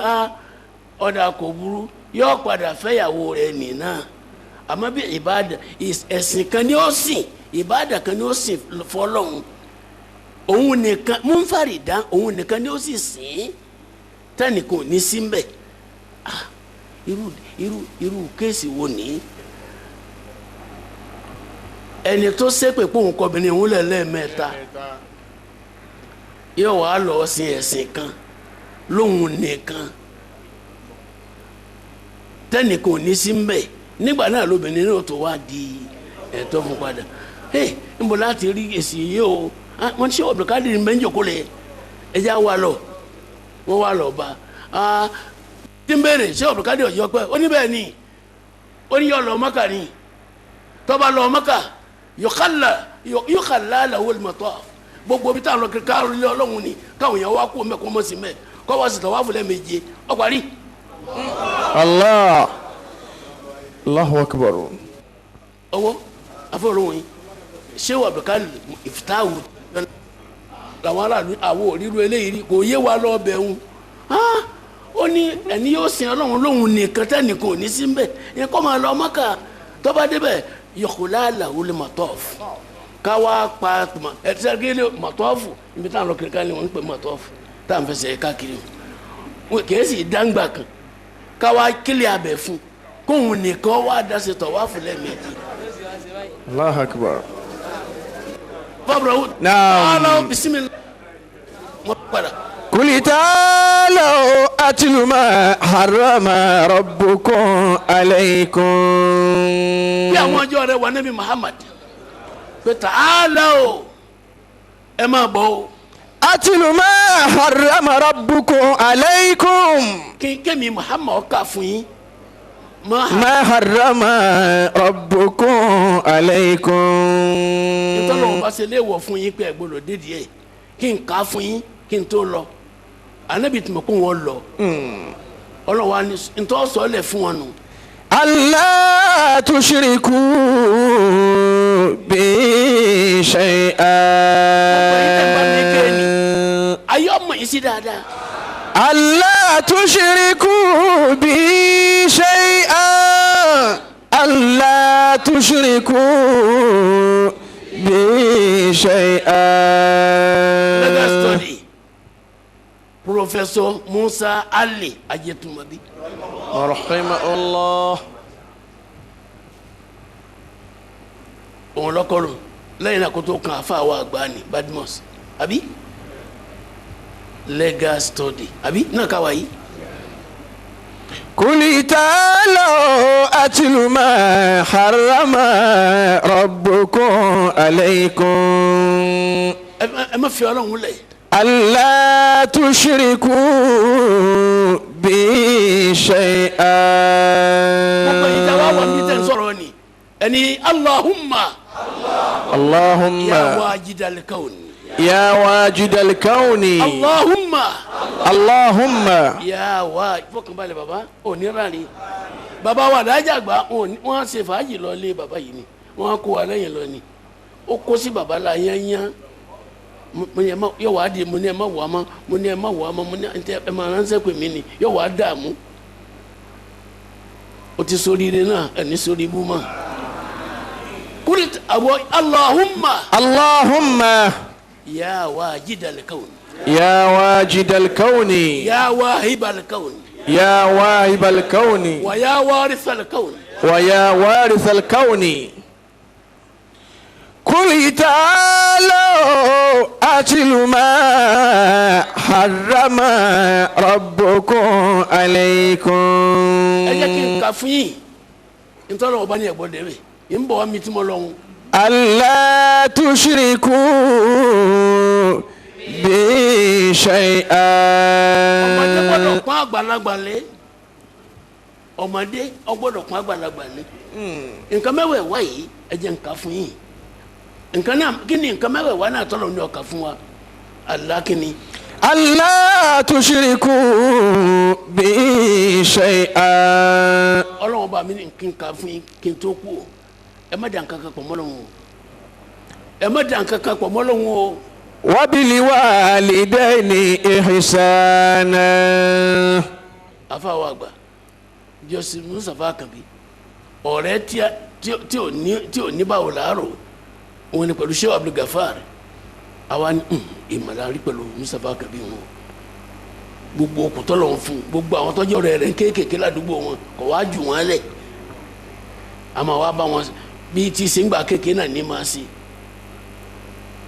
D: ọ̀dà kò burú, yóò padà fẹ́yàwó rẹ̀ nìna, àmọ́ bí ìbáàdà ẹ̀sìn kan ní ó sìn, ìbáàdà kan ní ó sìn fọlọ́hún, òun nìkan múnfàrídà, òun nìkan ní ó sì sìn, tẹ́nìkan ò ní sí mbẹ̀. Irú kéèsì wo ni? Ẹni tó ṣépè pé òun kọbìnrin òun lẹ̀ lẹ́ẹ̀mẹ́ta yóò wá lọ sin ẹ̀sìn kan lóhun nìkan, tẹ́nìkan ò ní sí mbẹ̀. Nígbà náà lóbìnrin náà tó wá di ẹ̀tọ́ fún padà. Níbo láti rí èsì yìí o? Wọ́n ṣe Abdulkadir mẹ́jọ kó lẹ̀ ẹ̀já wa lọ, wọ́n wá lọ bá a tí ń béèrè ṣé Abdulkadir ọ̀yọ́ pẹ́? Ó ní bẹ́ẹ̀ ni, ó ní yọ lọ Mọ́kà ni, tọ́ba lọ Mọ́kà yọkàlá làwọn olùmọ̀tọ́ gbogbo bí táwọn lọ káàró lé Ọlọ́run ni, káwọn èèyàn wá kú mẹ́kọ́ mọ́ sí mẹ́ kọ́ wá sí tọ́wá fúnlẹ̀ méje ọ̀parí.
B: Allah Allahu akbar.
D: Ọwọ́ afọlọ́wọ́n yìí ṣé Abdulkadir ìfitáwù làwọn aráàlú àwọn òríru eléyìí rí, kò yé wa lọ bẹ̀ ń. Ó ní ẹni yóò sin Ọlọ́run lóhun nìkan tẹ́nìkan ò ní sí mbẹ̀, yẹn kọ́ máa lọ Mọ́kà, tó bá débẹ̀ yọkùlá làwọn olùmọ̀tọ́ọ̀fù káwá pa ẹtí mọ̀tọ́ọ̀fù ibi táwọn lọ kiri ká ní wọ́n ń pè mọ̀tọ́ọ̀fù táwọn fẹsẹ̀ káàkiri kìí sì dáńgbà kan, káwá kílẹ̀ abẹ fún kóhun nìkan wá dáṣe tọ̀wáfù lẹ́ẹ̀mejì.
B: Allahu akbar.
D: Fábùrọ̀
B: Naam.
D: Bismillah. Wọ́n padà.
B: Qul ta'alaw atlu ma harrama rabbukum alaykum.
D: Bí àwọn ọjọ́ rẹ̀ wà Nábì Muhammad pé ta'alaw ẹ máa bọ̀ o.
B: Atlu ma harrama rabbukum alaykum.
D: Kí kémi Muhammad kà fún yín.
B: Ma harrama rabbukum alaykum.
D: Ìtọ́lọ́wọ́ bá ṣe léèwọ̀ fún yín pé ẹ gbọ́dọ̀ dédìí ẹ̀, kí n kà fún yín kí n tó lọ. Ànábì tí mo kún wọn lọ. Ọlọ́wọ́ ni ntọ́ sọ lẹ̀ fún wọn nù.
B: Alla tushriku bi shay'an.
D: Ayé ọmọ yìí sí dáadáa.
B: Alla tushriku bi shay'an. Alla tushriku bi shay'an.
D: Let us study. Professor Musa Ali Ajetumabi.
B: Rahimahullah.
D: Òun lọ́kọ́rùn lẹ́yìn náà kó tó kan àfa àwọn àgbà ní Badmus àbí legal study àbí náà káwa yìí.
B: Qul ta'alaw atlu ma harrama rabbukum alaykum.
D: Ẹ má fi Ọlọ́run lẹ̀.
B: Alla tushriku bi shay'an.
D: Gbogbo yìí táwa wà ní tẹ̀ ń sọ̀rọ̀ ni ẹni Allahumma.
B: Allahumma.
D: Ya wajidal kawn.
B: Ya wajidal kawni.
D: Allahumma.
B: Allahumma.
D: Ya wa fọkànbalẹ̀ baba onírànì baba wa dájàgbá wọ́n ṣe fàájì lọ lé baba yìí ni wọ́n kó wa lẹ́yìn lọ ni ó kó sí baba la yányán. Yóò wá di mo ní ẹ má wà má mo ní ẹ má wà má mo ní ẹ má ránṣẹ́ pè mí ni yóò wá dààmú. O ti ṣoríire náà ẹ̀ ní sórí ibú mọ́. Kúrì àwọ̀ Allahumma.
B: Allahumma.
D: Ya wajidal kawn.
B: Ya wajidal kawni.
D: Ya wahibal kawn.
B: Ya wahibal kawni.
D: Wa ya warithal kawn.
B: Wa ya warithal kawni. Qul ta'alu atlu ma harrama rabbukum alaykum.
D: Ẹ jẹ́ kí n kà fún yín nítorí ọba ní ẹ̀gbọ́n dẹ̀rẹ̀ ń bọ̀ wá mi tí mo lọ.
B: Alla tushriku bi shay'an.
D: Ọmọdé gbọ́dọ̀ pọ́n àgbàlagbà lé. Ọmọdé gbọ́dọ̀ pọ́n àgbàlagbà lé. Nǹkan mẹ́wẹ̀ẹ̀wá yìí ẹ jẹ́ n kà fún yín. Nǹkan náà kí ni nǹkan mẹ́wẹ̀ẹ̀wá náà tọ́lọ̀ ní ọkà fún wa? Allah kí ni.
B: Alla tushriku bi shay'an.
D: Ọlọ́run bá mi ní kí n kà fún yín kí n tó kú o. Ẹ má dà nǹkan kan pọ̀ mọ́ Ọlọ́run o. Ẹ má dà nǹkan kan pọ̀ mọ́ Ọlọ́run o.
B: Wa bil walidayni ihsana.
D: Afa wa àgbà Joseph Mustapha Akanbi ọ̀rẹ́ tí ò ní báwo làárọ̀ òun ni pẹ̀lú Shehu Abdul Gafar àwa ni ìmọ̀lárí pẹ̀lú Mustapha Akanbi wọn gbogbo òkùtọ́ lọ́wọ́ fún gbogbo àwọn tọ́jú ọ̀rẹ́ rẹ̀ kéékèèké ládùúgbò wọn kò wá jù wọ́n lẹ̀ àmọ́ wá bá wọn bí tí sèǹgbà kéèké náà ní máa ṣe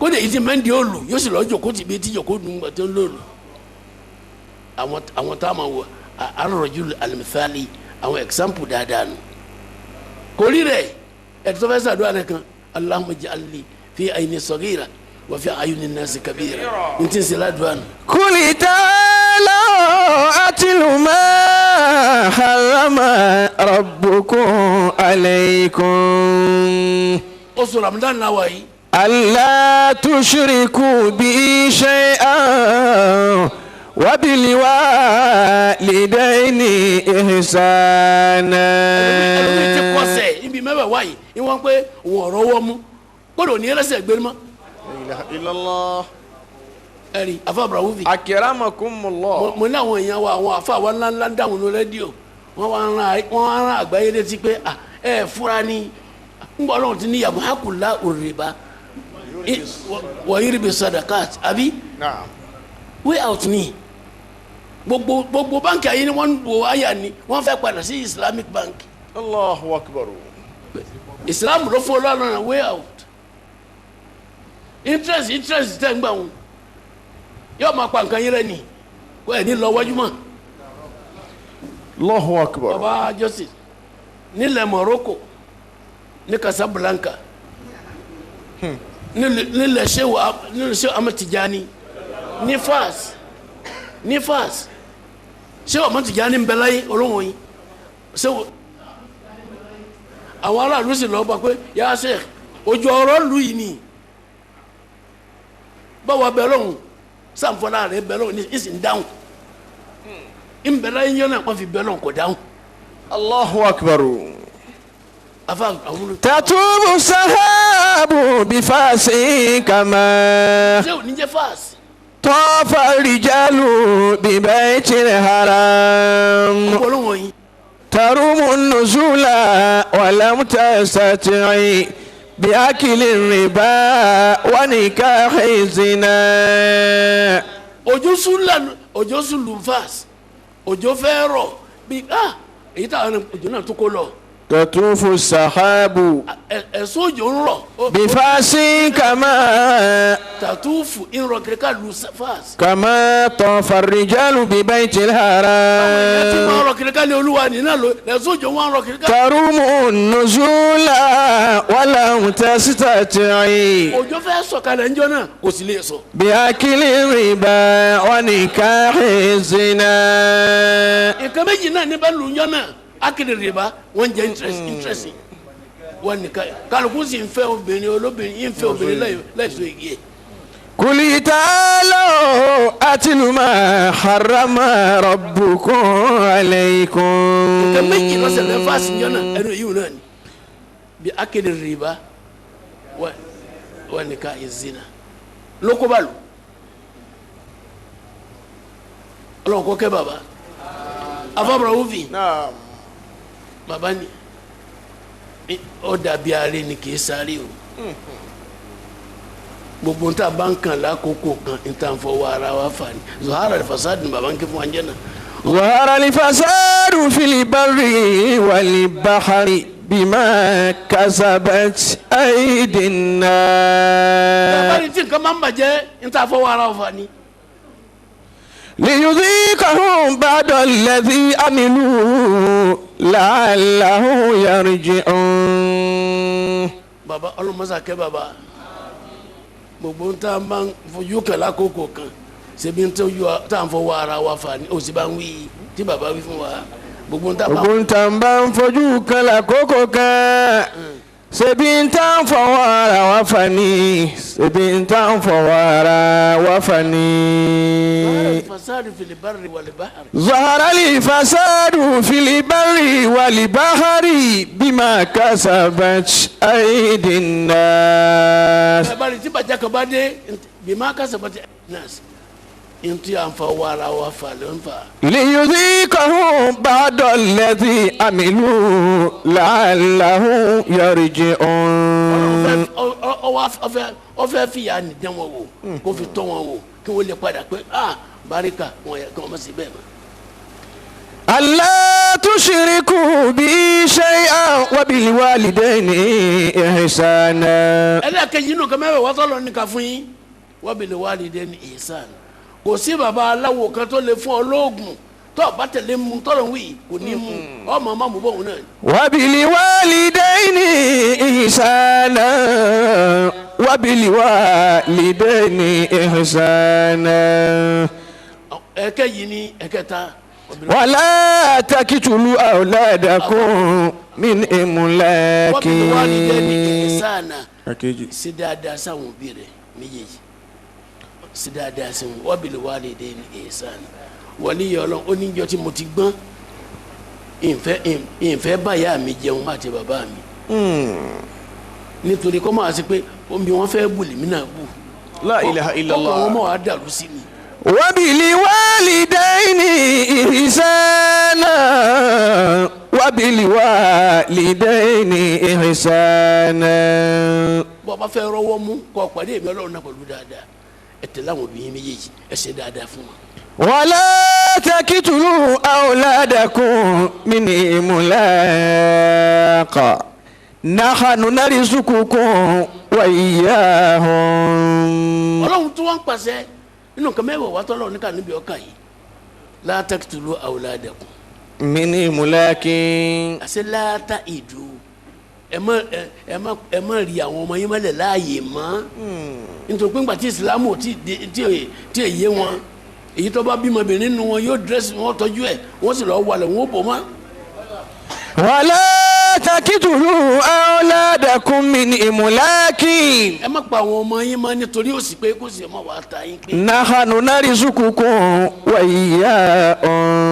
D: kódé yìí ti mẹ́ndì òòlù yóò sì lọ́ọ́ jòkó tì bí tí jòkó dùn gbà tó ń lòlù àwọn tá a máa wọ arọ̀jú alimithali àwọn ẹ̀xámpù dáadáa nù kò rí rẹ̀ ẹ̀ tó fẹ́ sàdúrà rẹ̀ kan Allahumma ij'alni fi ayni saghira wa fi ayuni nasi kabira n ti sè ládùúgbò nù.
B: Qul ta'alu atlu ma harrama rabbukum alaykum.
D: Oṣù Ramadan náà wà yìí.
B: Alla tushriku bi shay'an wa bil walidayni ihsana.
D: Ẹlòmíì ti kọsẹ̀ ibi mẹ́wàá wáyé ni wọ́n pé òun ọ̀rọ̀ wọ́n mú kódò ní ẹlẹ́sẹ̀ gbé mọ́.
B: La ilaha illallah.
D: Ẹ̀rí afa Abrahuvi.
B: Akramakumullah.
D: Mo ní àwọn èèyàn wa àwọn afa wa ńláńlá ń dáhùn ní rédíò wọ́n wá rán àgbáyé létí pé ẹ fúra ni ń bọ̀ ọlọ́run ti ní yamhaqullahu ar-riba wa yurbi sadakat àbí. Way out ni gbogbo gbogbo báńkì ayé ni wọ́n ń wo àyà ni wọ́n fẹ́ padà sí Islamic bank.
B: Allahu akbar.
D: Islam ló fún ọlọ́run náà way out. Interest tẹ̀ ń gbà wọn yóò máa pa nǹkan yín rẹ ni kó ẹ̀ ní lọ wájú mọ́.
B: Allahu akbar.
D: Baba Joseph nílẹ̀ Morocco ní Casablanca nílẹ̀ Shehu Ahmad Tijani ní Fas Shehu Ahmad Tijani ń bẹ láyé olóhùn yìí Shehu àwọn aráàlú sì lọ́ọ́ bá pé yà á Sheikh ojú ọ̀rọ̀ lù yìí ni báwa bẹ lọ́hùn sanfọlá rẹ bẹ lọ́hùn ní ìsìn dáhùn ń bẹ láyé yẹn náà wọ́n fi bẹ lọ́hùn kò dáhùn.
B: Allahu akbar.
D: Afa àwọn.
B: Tatubu sahabu bifasi kama.
D: Ṣé o ní jẹ́ fáàsì?
B: Tọ́fà rijalu bibaytil haram.
D: Ọ̀pọ̀lọpọ̀ wọ̀nyí.
B: Tarumu nuzula walam tastati bi akili riba wa nikahi zina.
D: Òjò sùn lẹ́nu òjò sùn lù fáàsì òjò fẹ́ rọ̀ bí èyí táwọn òjò náà tó kó lọ.
B: Tatufu sahabu.
D: Ẹ̀sùn òjò ń rọ̀.
B: Bifasi kama.
D: Tatufu ń rọ̀ kiri ká lu fáàsì.
B: Kama tafa rijalu bi baytil haram.
D: Àwọn èèyàn ti máa rọ̀ kiri ká lé olúwa nínú àlọ́ ẹ̀sùn òjò wọn rọ̀ kiri ká.
B: Tarumu nuzula walam tastati.
D: Òjò fẹ́ sọ̀kalẹ̀ ńjọ́ náà kò sì lè sọ.
B: Bi akili riba wa nikahi zina.
D: Nǹkan méjì náà ní bá lu ńjọ́ náà. Akiri riba wọ́n jẹ́ interest wọ́n nìkan kálukú sì ń fẹ́ obìnrin olóbìnrin ń fẹ́ obìnrin láìsọ igi ẹ̀.
B: Kuli ta'alu atlu ma harrama rabbukum alaykum.
D: Nǹkan méjì lọ́sẹ̀ lẹ́fà síjọ́ náà ẹnu yìí náà ni bí akiri riba wọ́n nìkan ìzina lókóbá lò ọlọ́run kọ́ kẹ́ bàbá afábọ̀rọ̀ wúfì. Bàbá ni ó dàbí aré ni kì í sáré o. Gbogbo ntá bá ń kàn lákòókò kan ntá ń fọwọ́ ara wa fà ní. Zuhara al-fasad ni bàbá ń ké fún wa ń jẹ́ náà.
B: ظهر الفساد في البر والبحر بما كسبت أيدي
D: Bàbá
B: الناس
D: ni tí nǹkan máa ń bàjẹ́ ntá fọwọ́ ara wa fà ní.
B: ليذيقهم بعد الذي عملوا لعلهم يرجعون.
D: Bàbá ọlọmọsà kẹ bàbá gbogbo ntá máa ń fojú kàn lákòókò kan ṣebí ntá tá à ń fọwọ́ ara wa fà ní òsì bá ń wí tí bàbá wí fún wa gbogbo ntá bá
B: Ogun tá ń bá ń fojú kan lákòókò kan ṣebí ń tá ń fọwọ́ ara wa fà ní ṣebí ń tá ń fọwọ́ ara wa fà ní.
D: fasadi fil barri wal bahri.
B: ظهر الفساد في البر والبحر بما كسبت أيدي الناس.
D: Bàbá ni tí bàjẹ́ kan bá dé bima kasabat nas ntí à ń fọwọ́ ara wa fà ló ń fà.
B: ليذيقهم بعض الذي عملوا لعلهم يرجعون.
D: Ọfẹ fìyà nìdán wọn wò kó fi tọ́ wọn wò kí wọ́n lè padà pé ah barika wọn yẹ kí wọ́n má sí bẹ́ẹ̀ mọ́.
B: ألا تشركوا بي شيئا وبالوالدين إحسانا.
D: Ẹlẹ́kẹ̀jì inú kan mẹ́wàá wọ́tọ́ lọ nìkan fún yín wabil walidayni ihsan. Kò sí baba aláwo kan tó lè fún ọ lóògùn tó o bá tẹ̀lé mu tọ́lọ̀ ń wí kò ní mu ọmọ ọmọ mú bóun náà.
B: وبالوالدين إحسانا وبالوالدين إحسانا.
D: Ẹ̀kẹ́yìí ni ẹ̀kẹta.
B: ولا تقتلوا أولادكم من إملاق.
D: Wabil walidayni ihsana. Ṣe dáadáa sáwọn òbí rẹ méjèèjì, ṣe dáadáa sí wọn. Wabil walidayni ihsana. Wọlé Ọlọ́run ó níjọ́ tí mo ti gbọ́n ìfẹ́ báyà mi jẹun àti bàbá mi nítorí kọ́ máa ṣe pé omi wọn fẹ́ bù lèmi náà bù.
B: La ilaha illallah.
D: Ọkọ̀ wọn mọ̀ wá dàrú sí mi.
B: وبالوالدين إحسانا وبالوالدين إحسانا.
D: Bọ́ ọ bá fẹ́ rọwọ́ mú kọ́ pàdé èmi Ọlọ́run náà pẹ̀lú dáadáa ẹ tẹ̀lé àwọn òbí yín méjèèjì ẹ ṣe dáadáa fún wọn.
B: ولا تقتلوا أولادكم من إملاق نحن نرزقكم وإياهم.
D: Ọlọ́run tó wọ́n ń pàṣẹ nínú nǹkan mẹ́wàá wà tọ́lọ́run ní ká níbi ọkà yìí la taqtulu awladakum.
B: من إملاق.
D: Àṣẹ láta ìdú ẹ má rí àwọn ọmọ yín mọ́lẹ̀ láàyè mọ́ nítorí pé ńgbà tí ìsìlámù tí èyí wọn èyí tó bá bímọbìnrin nínú wọn yóò dírẹ́sì wọn tọ́jú ẹ̀ wọ́n sì lọ́ọ́ walẹ̀ wọn ó bò mọ́.
B: ولا تقتلوا أولادكم من إملاق.
D: Ẹ má pa àwọn ọmọ yín mọ́ nítorí òsì pé kó sì má wàá ta yín pé.
B: نحن نرزقكم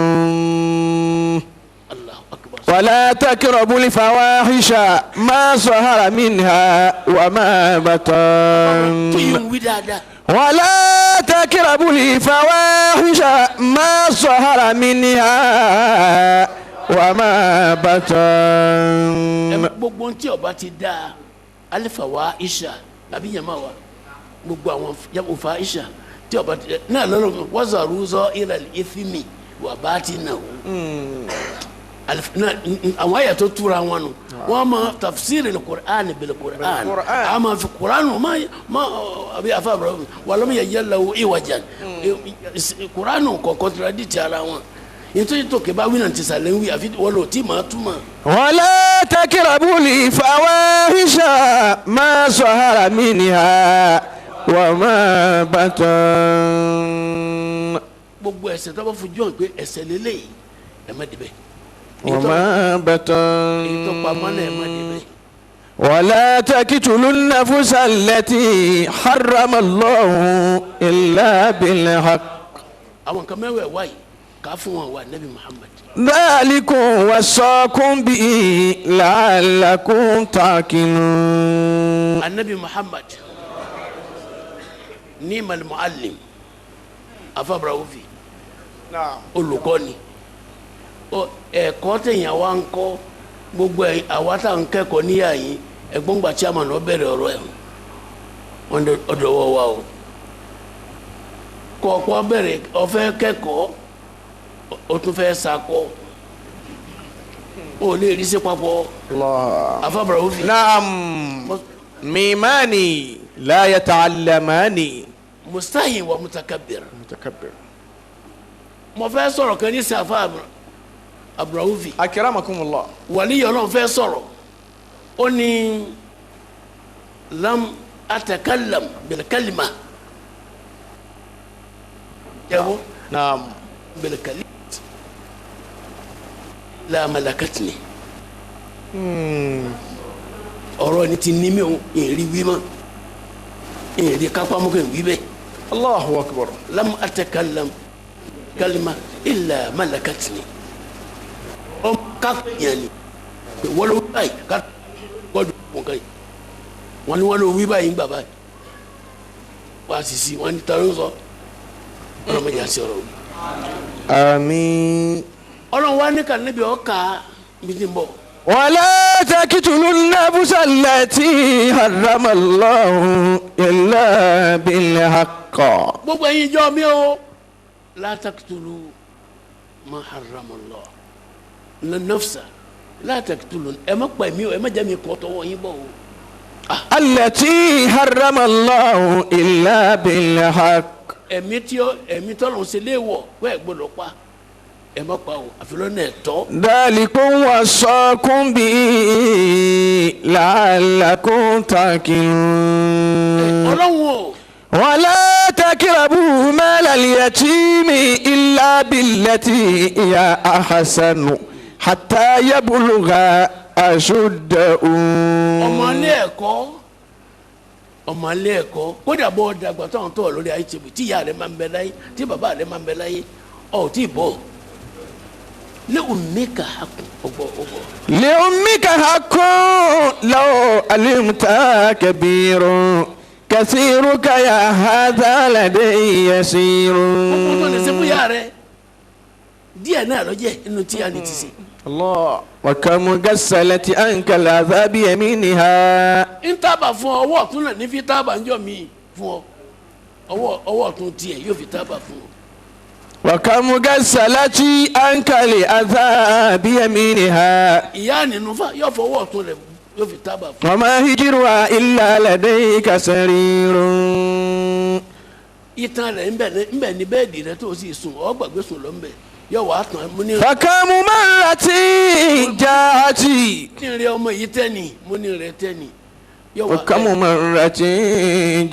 B: وإياهم.
D: Allahu akbar.
B: ولا تقربوا الفواحش ما ظهر منها وما بطن.
D: Tó yín wí dáadáa.
B: ولا تقربوا الفواحش ما ظهر منها وما بطن.
D: Gbogbo ntí ọba ti dáa alifa wa isha àbí yàmá wa gbogbo àwọn yàgòfa isha tí ọba ti náà lọ́nà wazaru zọ ilal ithmi wà bá ti nà ó. Àwọn àyà tó túra wọn nù wọn ma tafsiri al-Qur'an bil-Qur'an a ma fi Qur'an ma àbí afa wàlámù yẹ yẹlẹ wo iwajan Qur'an kò contradict ara wọn nítorí tó kẹ bá wí náà ti sàlẹ̀ ń wí àfi wọ́n lò tí màá túmọ̀.
B: ولا تقربوا الفواحش ما ظهر منها وما بطن.
D: Gbogbo ẹ̀ṣẹ̀ tó bá fojú hàn pé ẹ̀ṣẹ̀ lélẹ́yìí ẹ má débẹ̀.
B: وما بطن.
D: Èyí tó pamọ́ náà ẹ má débẹ̀.
B: ولا تقتلوا النفس التي حرم الله إلا بالحق.
D: Àwọn nǹkan mẹ́wẹ̀ẹ́ wáyé ká fún wọn wà Nabi Muhammad.
B: ذلكم وصاكم به لعلكم تعقلون.
D: Anabi Muhammad ni'mal muallim afabrawofi olùkọ́ni ẹ̀kọ́ tẹ̀yàn wá ń kọ́ Gbogbo ẹ̀ àwa tá à ń kẹ́kọ̀ọ́ níyà yìí ẹ̀gbọ́n gbà chairman lọ bẹ̀rẹ̀ ọ̀rọ̀ ẹ̀ wọ́n dẹ ọ̀dọ̀ wọ wa o. Kọ̀ọ̀kọ́ bẹ̀rẹ̀ ọ̀fẹ́ kẹ́kọ̀ọ́ o tún fẹ́ sakọ o lè rí sí papọ̀.
B: الله
D: Afábàrà ó fi.
B: نعم ميماني لا يتعلمان
D: Mustahin wa mutakabir.
B: متكبر
D: Mo fẹ́ sọ̀rọ̀ kan ní sàfà Abrahufi.
B: أكرمكم الله
D: Wàlíyọ̀ Ọlọ́run fẹ́ sọ̀rọ̀ ó ní lam atakallam bil kalima jẹ́wọ́
B: نعم
D: bil kalima la malakatni ọ̀rọ̀ ni ti ní mi ò èrì wí mọ́ èrì kápá mọ́ kò wí bẹ́ẹ̀.
B: الله أكبر
D: lam atakallam kalima illa malakatni ọmọ kápẹ́ yẹn ni wọ́n ló wí báyìí ká gbọ́dọ̀ wọn kan yìí wọ́n ní wọ́n ló wí báyìí ń gbà báyìí wọ́n á sì sí wọ́n ní ta ló ń sọ ọlọ́mọdé àti ọ̀rọ̀ wí.
B: آمين
D: Ọlọ́run wa ní ká níbi ọ̀ka mi ti ń bọ̀
B: ولا تقتلوا النفس التي حرم الله إلا بالحق
D: gbogbo ẹ̀yin ìjọ mi o la taqtulu ma harrama Allah la nafsa la taqtulu ẹ má pa ẹ̀mí o ẹ má jẹ́ mi kọ́ tọwọ́ yín bọ̀ o.
B: التي حرم الله إلا بالحق
D: Ẹ̀mí tí ó ẹ̀mí tọ́lọ̀ ń ṣe léèwọ̀ wẹ́ẹ̀ ẹ̀ gbọ́dọ̀ pa ẹ má pa o àfi lọ́nà ẹ̀tọ́.
B: ذلكم وصاكم به لعلكم تعقلون
D: Ọlọ́run o
B: ولا تقربوا مال اليتيم إلا بالتي هي أحسن حتى يبلغ أشده
D: ọmọ ilé ẹ̀kọ́ ọmọ ilé ẹ̀kọ́ kódà bọ́ dàgbà táwọn tó wà lórí ayé tìbù tí ìyá rẹ̀ máa ń bẹ láyé tí bàbá rẹ̀ máa ń bẹ láyé ọ̀ ò tí ì bọ̀ lé òmíkà ọgbọ ọgbọ.
B: لأمك حق لو علمت كبير كثيرك يا هذا لدي يسير
D: Gbogbo tó lè ṣe fún ìyá rẹ̀ díẹ̀ náà ló jẹ́ inú tí a ní ti ṣe.
B: الله وكم غسلت عنك العذاب يمينها
D: Ń tábà fún ọ ọwọ́ ọ̀tún náà ní fi tábà ń jọ mí fún ọ ọwọ́ ọwọ́ ọ̀tún tiẹ̀ yóò fi tábà fún ọ.
B: وكم غسلت عنك العذاب يمينها
D: Ìyá nínú fa yóò fọwọ́ ọ̀tún rẹ̀ yóò fi tábà fún ọ.
B: وما هجرها إلا لديك سرير
D: Ìtàn rẹ̀ ńbẹ̀ ní bẹ́ẹ̀dì rẹ̀ tó sì sùn ọ gbàgbé sùn lọ ńbẹ̀ yóò wá tán mo ní.
B: فكم مرة جاءت
D: Ní rẹ ọmọ yìí tẹ́ni mo ní rẹ tẹ́ni. Yóò wá
B: وكم مرة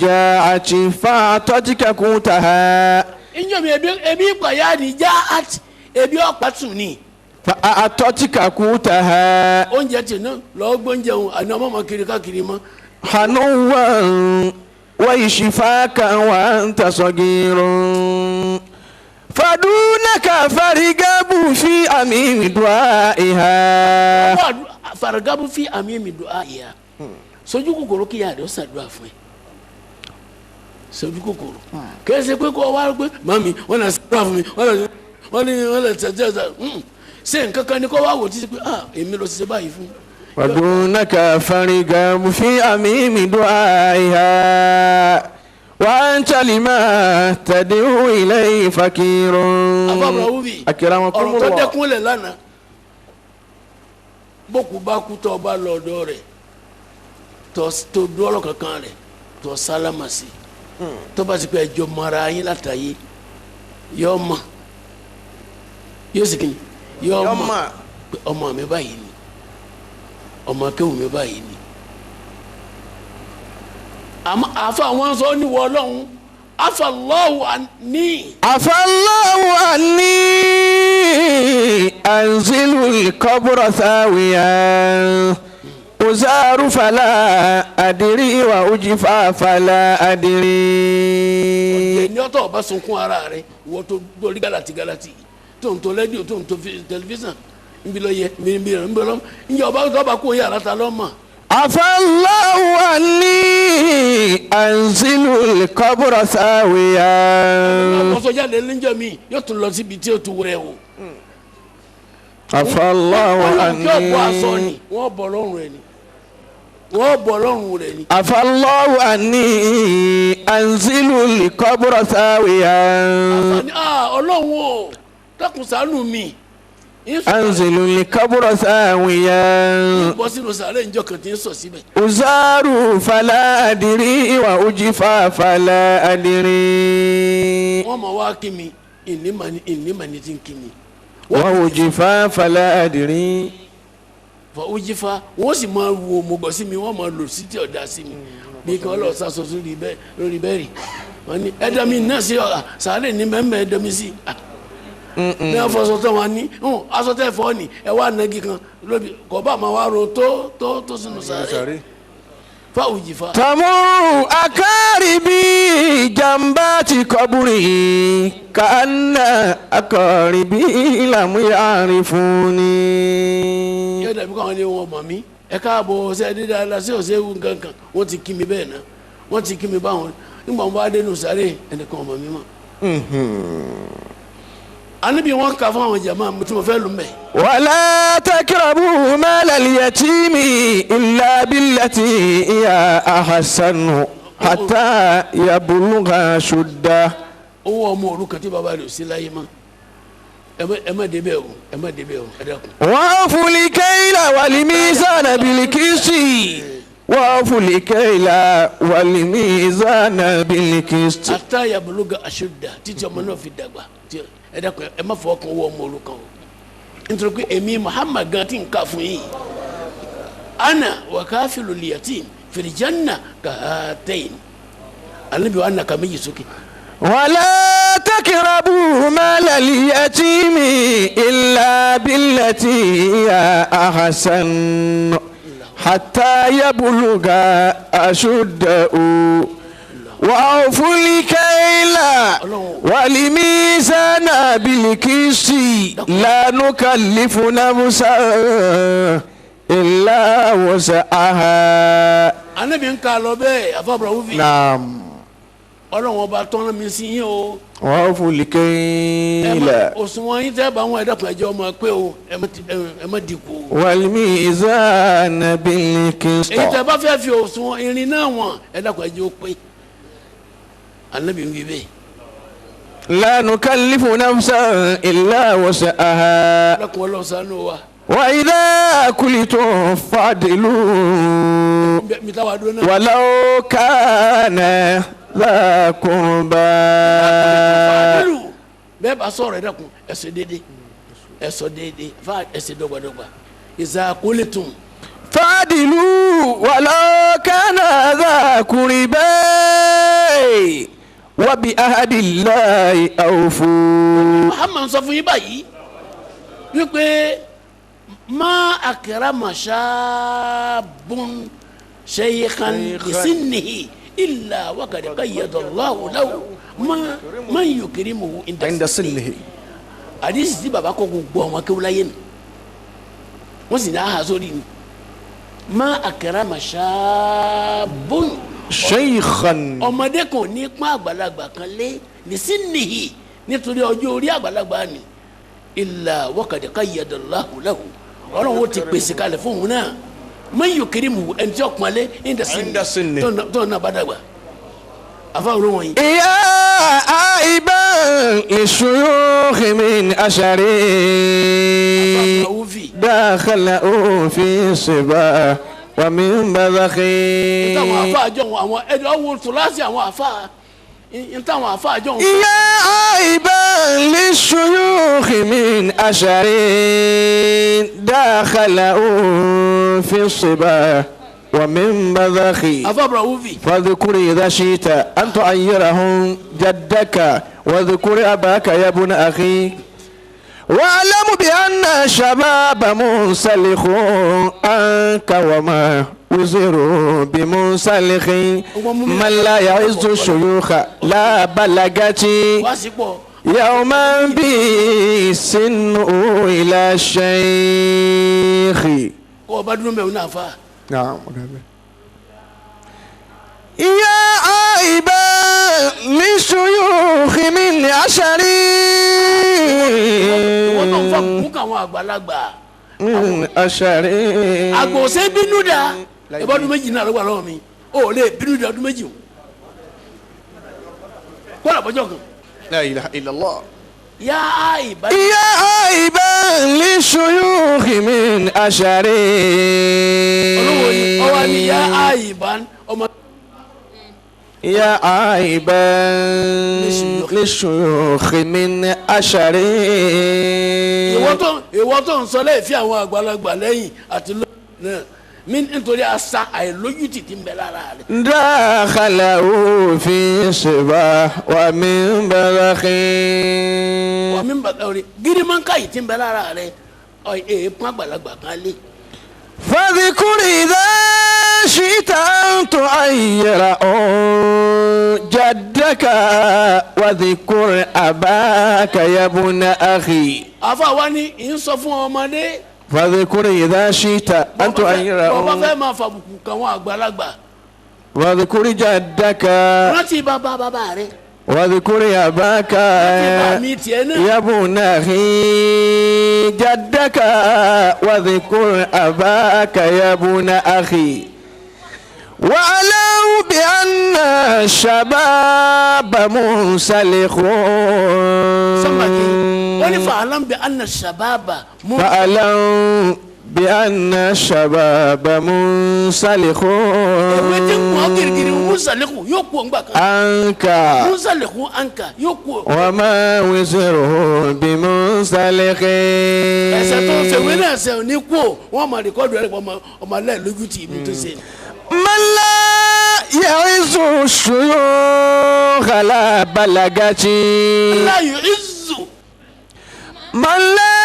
B: جاءت فأعطتك قوتها
D: Ǹjọ́ mi ebi ìpàyà ni já àti ebi ọ̀pá tún ni.
B: فأعطتك قوتها
D: Oúnjẹ tì náà lọ́ọ́ gbóúnjẹ òun àní ọmọ ọmọ kiri káàkiri mọ́.
B: حنوا وشفاك وأنت صغير فدونك فرقب في أمين دعائها
D: Wọ́n faragabu fi àmì mi dùn àyà. Sojú kòkòrò kí ìyá rẹ̀ ó ṣàdúrà fún ẹ. Sojú kòkòrò. Kì í ṣe pé kó o wá pé màmí wọ́n náà ṣàdúrà fún mi wọ́n náà wọ́n ní wọ́n lè ṣàdúrà ṣàdúrà. Ṣé nǹkan kan ni kó wá wò títí pé ah èmi ló ṣiṣẹ́ báyìí fún.
B: ودونك فرقب في أمين دعائها وأنت لما تدعو إليه فقير
D: Àbábọ̀ wúbi.
B: أكرمكم
D: Ọ̀rọ̀ tó
B: الله
D: dẹ́kunlẹ̀ lánàá. Bókú bá kú tó bá lọ ọ̀dọ̀ rẹ̀ tó dúró kankan rẹ̀ tó sálámà sí. Tó bá ti pẹ́ ẹjọ́ mara yín látàyé yọ ọmọ yóò sì kìnnì yọ ọmọ pé ọmọ mi báyìí ni ọmọ akéwù mi báyìí ni. Àmọ́ àfa àwọn sọ ní wọ Ọlọ́run afa Allahu ní.
B: عفى الله عني أنزل القبر ثاويا أزار فلا أدري وأجفى فلا أدري
D: Ní ọtọ ọba sunkún ara rẹ wọ́n tó gbórí galati galati tó ń tó rédíò tó ń tó tẹlifíṣàn nbí lọ yẹ nbí nbí nbí lọ njẹ ọba tó bá kó yàrá ta lọ mọ.
B: عفى الله عني أنزل القبر ثاويا
D: ọsọ jáde níjọ mi yóò tún lọ síbi tí ó ti wúrẹ o.
B: Afallahu
D: anni. Wọ́n bọ́ aṣọ ni wọ́n bọ̀ lọ́rùn rẹ̀ ni wọ́n bọ̀ lọ́rùn rẹ̀ ni.
B: Afallahu anni anzilu likabura sawiyan.
D: Ọlọ́run o dákun ṣàánú mi.
B: Anzilu likabura sawiyan.
D: Bọ́ sínú sàárẹ̀ njọ́ kan tí ń sọ síbẹ̀.
B: Uzaru fala adiri wa ujifa fala adiri.
D: Wọ́n mọ̀ wá kí mi ìnímà ní ti ń kí mi.
B: Wa ujifa fala adiri.
D: Fa ujifa wọ́n sì máa wo mọ̀gọ́ sí mi wọ́n máa lò sí tí ọ̀dà sí mi bí kí wọ́n lọ sá sọ lórí bẹ́ẹ̀rì wọ́n ní ẹ̀dá mi náà sí sàárẹ̀ ní mẹ́mẹ́ ẹ̀dá mi sí. Ní wọ́n fọṣọ tó wọn ní aṣọ tẹ́ fọ́ ni ẹ wá nagi kan lóbi kò bá máa wá ro tó tó tó sínú sàárẹ̀ fa ujifa.
B: Tamuru akaribi jambati kaburi kanna akaribi lamu yarifuni.
D: Yóò dàbí káwọn ní wọn mọ̀ mí ẹ káàbọ̀ ṣe dídá la ṣé ọ̀sẹ̀ ewu nǹkan wọ́n ti kí mi bẹ́ẹ̀ náà wọ́n ti kí mi báwọn nígbà wọn bá dé nù sáré ẹnìkan ọmọ mi mọ́. Anabi wọn kà fún àwọn jama tí mo fẹ́ lu mẹ́.
B: Wala takrabu malal yatimi illa billati hiya ahsanu hatta yablugha shudda.
D: Owó ọmọ òrukàn tí bàbá rẹ̀ ò sí láyé mọ́ ẹ má débẹ̀ o ẹ má débẹ̀ o ẹ dákun.
B: Wawful kayla wal mizana bil qisti. Wawful kayla wal mizana bil qisti.
D: Hatta yablugha ashudda títí ọmọ náà fi dàgbà ẹ dákun ẹ má fọwọ́ kan owó ọmọ òrukàn o nítorí pé èmi Muhammad gan ti ń kà fún yìí ana wa kafilul yatim fil janna kahatayn anabi wa anaka méjì sókè.
B: Wala takrabu malal yatimi illa billati hiya ahsan hatta yablugha ashuddahu. Wawful kayla wal mizana bil qisti la nukallifu nafsan illa wus'aha.
D: Anabi ń kà lọ bẹ́ẹ̀ afábọ̀rọ̀ wúfi.
B: Naam.
D: Ọlọ́run ọba tọ́nà mi sí yín o.
B: Wawful kayla.
D: Òṣùwọ̀n yín tẹ́ bá wọn ẹ̀dá kan ẹjọ́ ọmọ pé o ẹ má dìkù o.
B: Wal mizana bil qisti.
D: Èyí tẹ́ bá fẹ́ fi òṣùwọ̀n irin náà wọ̀n ẹ̀dá kan ẹjọ́ pé. Anabi ń wí bẹ́ẹ̀.
B: La nukallifu nafsan illa wus'aha.
D: Ọlọ́kùn Ọlọ́run ṣàánú wa.
B: Wa idha kultum fa'dilu. Walau kana dha qurba.
D: Fa'dilu bẹ́ẹ̀ bá sọ̀rọ̀ ẹ dákun ẹ ṣe déédéé ẹ sọ déédéé ẹ ṣe dọ́gbadọ́gba. Idha kultum.
B: Fa'dilu walau kana dha qurba. Wa bi ahadillahi awfu.
D: Muhammad sọ fún yín báyìí wípé ma akrama shabun shaykhan lisinnihi illa wa qad qayyada Allahu lahu man yukrimuhu inda sinnihi. Àdìsí tí baba kọ́ gbogbo àwọn akéwòláyé nù wọ́n sì ní aha sórí ni ma akrama shabun
B: shaykhan
D: ọmọdé kan ní pọ́n àgbàlagbà kan lé lisinnihi nítorí ọjọ́ orí àgbàlagbà ni illa wa qad qayyada Allahu lahu Ọlọ́run ó ti pèsè kalẹ̀ fún òun náà man yukrimuhu ẹni tí ó pọ́n lé inda sinnihi tó náà bá dàgbà àfáwọn wọ̀nyí.
B: Ìyá àìbán lishuyukhi min ashari dakhala fi siba wa min badakhi.
D: Ìtàwọn àfa àjọ àwọn ẹni ọwọ́ tòlásì àwọn àfa ìtàwọn àfa àjọ.
B: Ìyá àìbán lishuyukhi min ashari dakhala fi siba. ومن بذخي فاذكر إذا شئت أن تعيرهم جدك واذكر أباك يا ابن أخي واعلم بأن الشباب منسلخ عنك وما وزر بمنسلخ من لا يعز الشيوخ لا بلغت يوما به سن إلى الشيخ. نعم. يا عيبا للشيوخ من عشري
D: Wọ́n tó ń fa kú káwọn àgbàlagbà.
B: من عشري
D: Àgbòsè bínú da ìbọn ọdún 2 náà ló wà lọ́wọ́ mi ó lè bínú da ọdún 2 o kọ́lá bọ́jọ́ kan.
B: لا إله إلا الله.
D: يا عيبا
B: يا عيبا للشيوخ من عشري.
D: Olówó yìí ọwọ́ ni يا عيبا ọmọ.
B: يا عيبا للشيوخ من عشري.
D: Ìwọ tó ń sọ lẹ́yìn fi àwọn àgbàlagbà lẹ́yìn àti lóyún náà mi nítorí asa àìlójútì ti ń bẹ lára rẹ.
B: دخله في صباح ومن بلخ.
D: Wà mí bàtà orí gírímọ́ǹkà yìí ti ń bẹ lára rẹ ọ̀ pọ́n àgbàlagbà kan lé.
B: فاذكر إذا شئت أن تعير جدك واذكر أباك يا ابن أخي.
D: Àfa wa ni ì ń sọ fún ọmọdé.
B: فاذكر إذا شئت أن تعير
D: Bọ́ba fẹ́ máa fàbùkù kàwọn àgbàlagbà.
B: واذكر جدك
D: Rántí bàbá bàbá rẹ.
B: واذكر أباك
D: Rántí bàmí tiẹ̀ náà.
B: يا ابن أخي جدك واذكر أباك يا ابن أخي. واعلم بأن الشباب منسلخ.
D: Sọ́mbàkì wọ́n ní fa'alam bi anna shababa mú.
B: فاعلم بأن الشباب منسلخ.
D: Ewé tí ń kọ́ girigiri munsaliku yóò kú òǹgbà kan.
B: عنك
D: Munsaliku anka yóò kú.
B: وما وزره بمنسلخ.
D: Ẹsẹ̀ tó ń fèwé náà ṣe ní kú o wọ́n máa rìkọ́dù ẹ̀rọ ọmọ alẹ́ lójú tì mí tó ṣe.
B: من لا يعز الشيوخ لا بلغتي.
D: Láyò ìzù.
B: من لا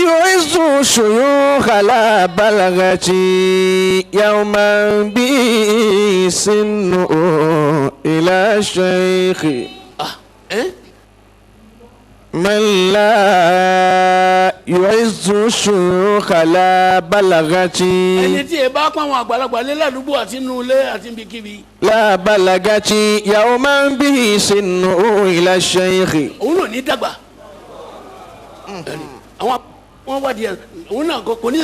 B: يعز الشيوخ لا بلغتي يوما به سنه إلى الشيخ. من لا يعز الشيوخ لا بلغتي.
D: Ẹni tí ẹ bá pa àwọn àgbàlagbà lé ládùúgbò àti inú ilé àti ibikíbi.
B: لا بلغتي يوما به سنه إلى الشيخ.
D: Òun náà ní dàgbà. Àwọn wọn wádìí ẹ òun náà kò ní.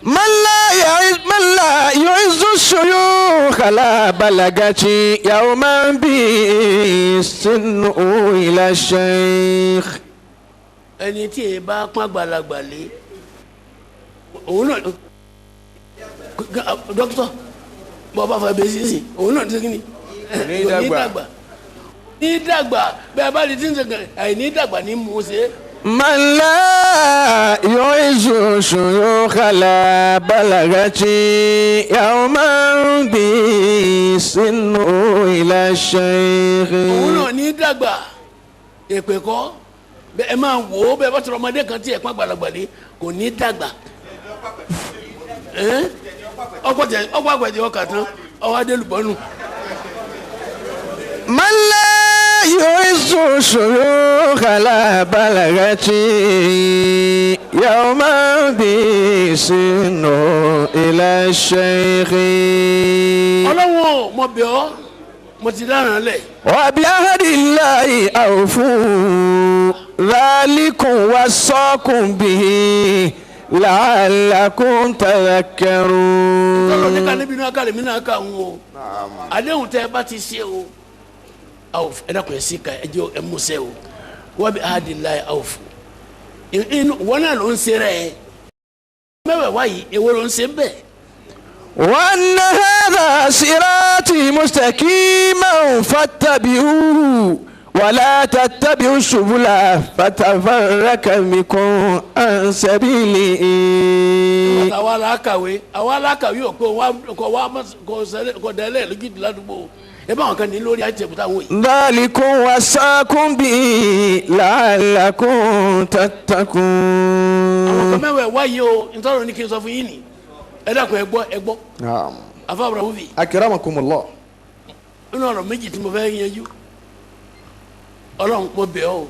B: من لا يعز الشيوخ لا بلغتي يوما به سنه إلى الشيخ.
D: Ẹni tí ẹ bá pọ́n àgbàlagbà lé òun náà dókítà bọ́ bá fọ ẹbí sísìn òun náà ti kíni.
B: Ní dàgbà.
D: Ní dàgbà bẹ́ẹ̀ bá di tí ń sèkè àìní dàgbà ní mú ṣe.
B: من لا يعز الشيوخ لا بلغتي يوما به سنه إلى الشيخ.
D: Òun náà ní dàgbà èpè kọ́ ẹ máa wò ó bẹ́ẹ̀ bá tọrọ ọmọdé kan tí ẹ̀ pọ́n àgbàlagbà lé kò ní dàgbà. Ọkọ̀ àgbàjẹ́ ọkà tán ọwọ́ adélùbọ́nù.
B: من لا يعز الشيوخ لا بلغتي يوما به سنه إلى الشيخ.
D: Ọlọ́wọ́ mo bẹ̀ ọ́ mo ti dáràn lẹ̀.
B: وبعهد الله أوفوا ذلكم وصاكم به لعلكم تذكرون.
D: Tọ́lọ̀ ní ká níbi náà kálí mi náà ká ń wo àdéhùn tẹ́ ẹ bá ti ṣe o ẹ dákun ẹ sí ká ẹ jẹ́ ẹ mú sẹ́ o وبعهد الله أوفوا wọn náà ló ń ṣe rẹ̀ mẹ́wàá wáyé èwo ló ń ṣe bẹ́ẹ̀.
B: وأن هذا صراطي مستقيما فاتبعوه ولا تتبعوا السبل فتفرق بكم عن سبيله.
D: Àwa la kàwé àwa la kàwé o kò wá kò wá kò dẹ́lẹ̀ lójú ládùúgbò ẹ bá wọn kan ní lórí àjẹbùtà wò yìí.
B: ذلكم وصاكم به لعلكم تتقون.
D: Àwọn kan mẹ́wàá wáyé o ntọ́rọ̀ ní kí n sọ fún yín ni ẹ dákun ẹ gbọ́ ẹ gbọ́. Afa Abrahamu.
B: Akramakum Allah.
D: Nínú ọ̀rọ̀ méjì tí mo fẹ́ yanjú Ọlọ́run kò bẹ̀ ọ́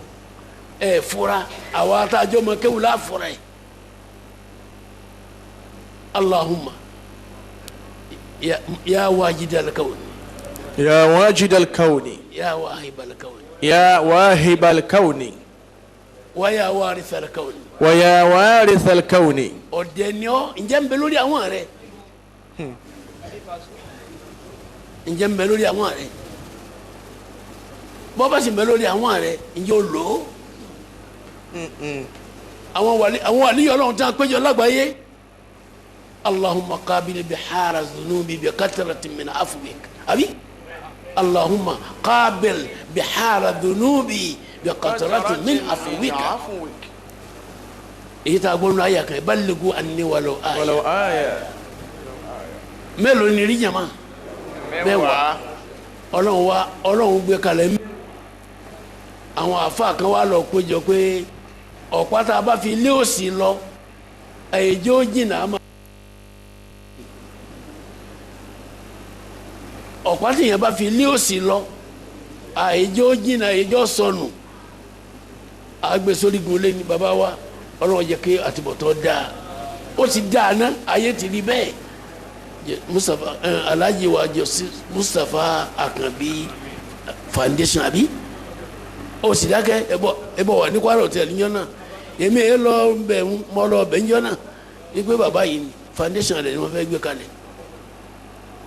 D: ẹ fura àwa àtàjọ mọ kéwù láfura yìí. Allahumma ya wajid al-kawn.
B: يا واجد الكون
D: يا واهب الكون
B: يا واهب الكون
D: ويا وارث الكون
B: ويا وارث الكون.
D: Ọ̀dẹ̀ ni ọ́, ǹjẹ́ ń bẹ lórí àwọn rẹ̀? Ǹjẹ́ ń bẹ lórí àwọn rẹ̀? Bọ́ bá sì ń bẹ lórí àwọn rẹ̀, ǹjẹ́ o lò ó? Àwọn wàlíyọ̀ Ọlọ́run tí a péjọ lágbàáyé. Allahumma qabil bihara zunubi bi katratin min afwik. Àbí? Allahumma qabil bihara dhunubi bi katratin min afwika. Èyí tá a gbọ́ nínú àyà kan, ballighu anni walau aya.
B: Walau aya.
D: Mélòó ni rí jama? Mẹ́wàá. Ọlọ́run wa Ọlọ́run gbé kalẹ̀ mí. Àwọn àfa kan wá lọ péjọ pé ọ̀pá tá a bá fi ilé òsì lọ, ẹ̀jẹ̀ ó jìnnà á máa. Ọ̀pá tí yẹn bá fi ilé òsì lọ, ẹ̀jẹ̀ ó jìnnà, ẹ̀jẹ̀ ó sọnù. Àgbèsórígun lé ní bàbá wa. Ọlọ́run jẹ́ kí àtibọ̀tán dáa, ó ti dáa ná, ayé ti rí bẹ́ẹ̀. Mustapha Alhaji wa Joseph Mustapha Akanbi Foundation àbí ó sì dákẹ́ ẹbọ wà ní Kwara Hotel níjọ́ náà, èmi ẹ lọ bẹ̀ mọ́ lọ bẹ̀ níjọ́ náà wípé bàbá yìí ni foundation rẹ̀ ni wọ́n fẹ́ gbé kalẹ̀.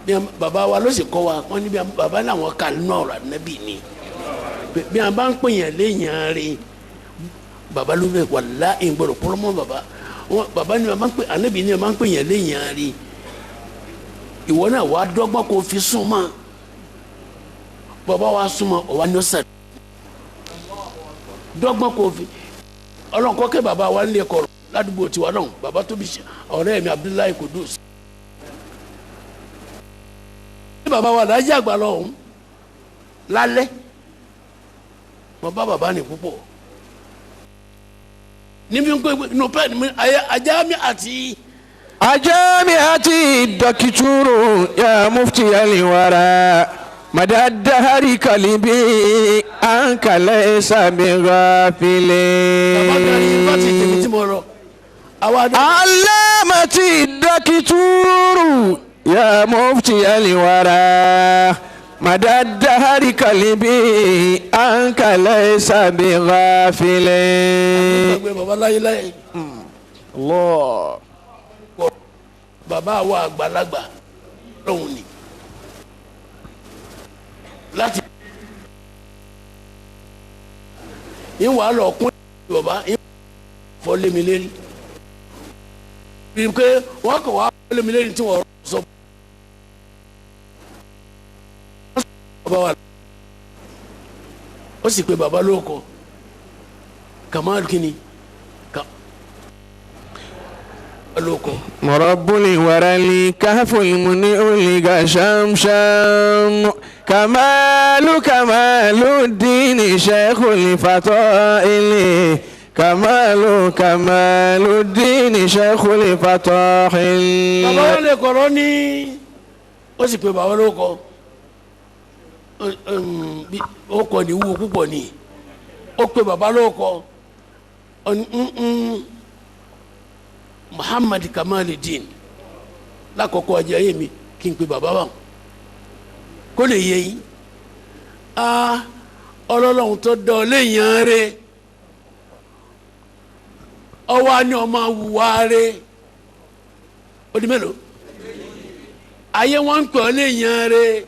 D: Bí bàbá wa ló sì kọ́ wa, wọ́n ní bí bàbá làwọn kà nínú ọ̀rọ̀ ànábì ni bí a bá ń pè yàn léèyàn rè, bàbá ló bẹ wàláhì gbọ́dọ̀ kúrọmọ bàbá wọn, bàbá ni wọn máa ń pè ànábì ni wọn máa ń pè yàn léèyàn rí. Ìwọ náà wàá dọ́gbọ́n kó fi súnmọ́ bàbá wa súnmọ́ ọwọ ni ó sà dọ́gbọ́n kó fi ọlọ́nkọ́ kẹ́ bàbá wa ń lè kọ̀rọ̀ ládùúgbò tiwa náà, bàbá tóbi ọ̀rẹ́ mi Abdullahi Kudus ní bàbá wa láyé àgbà lọ́hùn lálẹ́ mo bá bàbá ní púpọ̀ níbi ń pè nù pẹ́ ní ajá mi àti.
B: Ajá mi àti dọkítúrò ya mufti aliwara madadahari kalibi ankalẹ sami gafile.
D: Bàbá mi àti yunifásitì tèmi tí mo lọ.
B: Alamati dọkítúrò ya mufti aliwara madadahari kalibi ankalẹ sami gafile.
D: Bàbá láyé láyé.
B: Allah.
D: Bàbá wa àgbàlagbà lòun ni láti ìwà lọ kún bàbá fọ lémi lérí bíi pé wọn kò wá fọ lémi lérí tí wọn sọ bàbá wa ó sì pé bàbá ló kọ Kamal kini.
B: مرب الورى كهف المنئ شمشم كمال كمال الدين شيخ الفطائل كمال كمال الدين شيخ الفطائل.
D: Bàbá wọn lè kọ̀rọ̀ ní ó sì pé bàbá ló kọ ó kọ ní wúwo púpọ̀ ní ó pé bàbá ló kọ Muhammad Kamaluddin lákòókò ọjọ́ ayé mi kí n pe bàbá wa kó lè yé yín. Ọlọ́lọ́hun tó dán léèyàn rẹ̀ ọwọ́ á ní ọmọ awùwá rẹ̀ ó di mélòó ayé wọn ń pè ọ́ léèyàn rẹ̀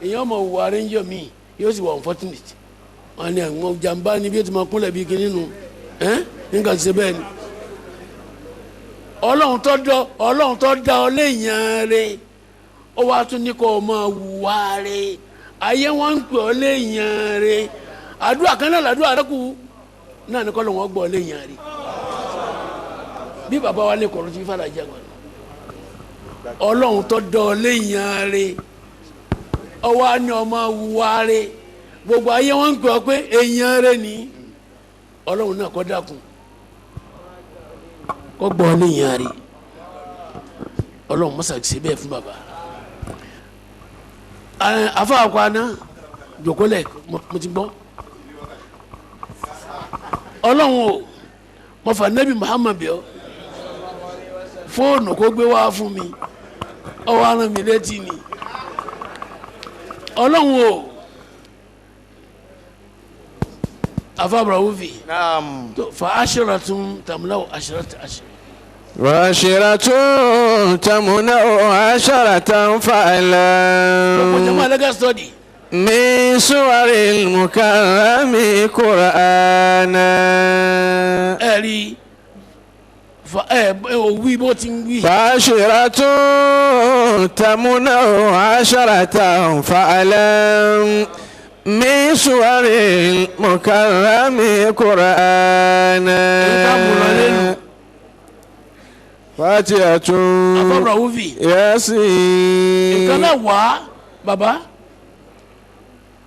D: èèyàn ọmọ awùwá rẹ̀ ń yọ mí yóò sì wà unfortunate wọn ni àwọn jàǹbá ni bí ó ti máa kúnlẹ̀ bí kinní nu ẹ́ nígbà tí ṣe bẹ́ẹ̀ ni. Ọlọ́run tó dá Ọlọ́run tó dá ọ léèyàn rẹ̀ ó wá tún ní kó o máa wùwá rẹ̀ ayé wọn ń pè ọ léèyàn rẹ̀ àdúrà kan náà làdúrà rẹ̀ kù náà ní kọ́ ló wọn gbọ́ léèyàn rẹ̀ bí bàbá wa lè kọ̀rọ̀ tí fàlà jẹ́ wọn. Ọlọ́run tó dá ọ léèyàn rẹ̀ ó wá ní o máa wùwá rẹ̀ gbogbo ayé wọn ń pè ọ pé èèyàn rẹ̀ ni Ọlọ́run náà kọ́ dákun kọ́ gbọ́ léèyàn rẹ̀ Ọlọ́run mọ́sá ṣe bẹ́ẹ̀ fún bàbá. Afa akọ aná jòkólẹ̀ mo ti gbọ́ Ọlọ́run o mo fà nẹ́bí Muhammad bíọ́ fóònù kó gbé wá fún mi ọwọ́ aràn mi létí ni Ọlọ́run o afabra wufi fa asharatun tamlau asharat ashara.
B: Wa asharatun tamna'u asharatan fa'lan.
D: Gbogbo jama legal study.
B: Min suwaril mukarrami Qur'ana.
D: Ẹ rí fa ẹ wí bó ti ń wí.
B: Fa asharatun tamna'u asharatan fa'lan. Min suwaril mukarrami Qur'ana. Fatihatun.
D: Afabra wufi.
B: Yasin.
D: Nǹkan mẹ́wàá baba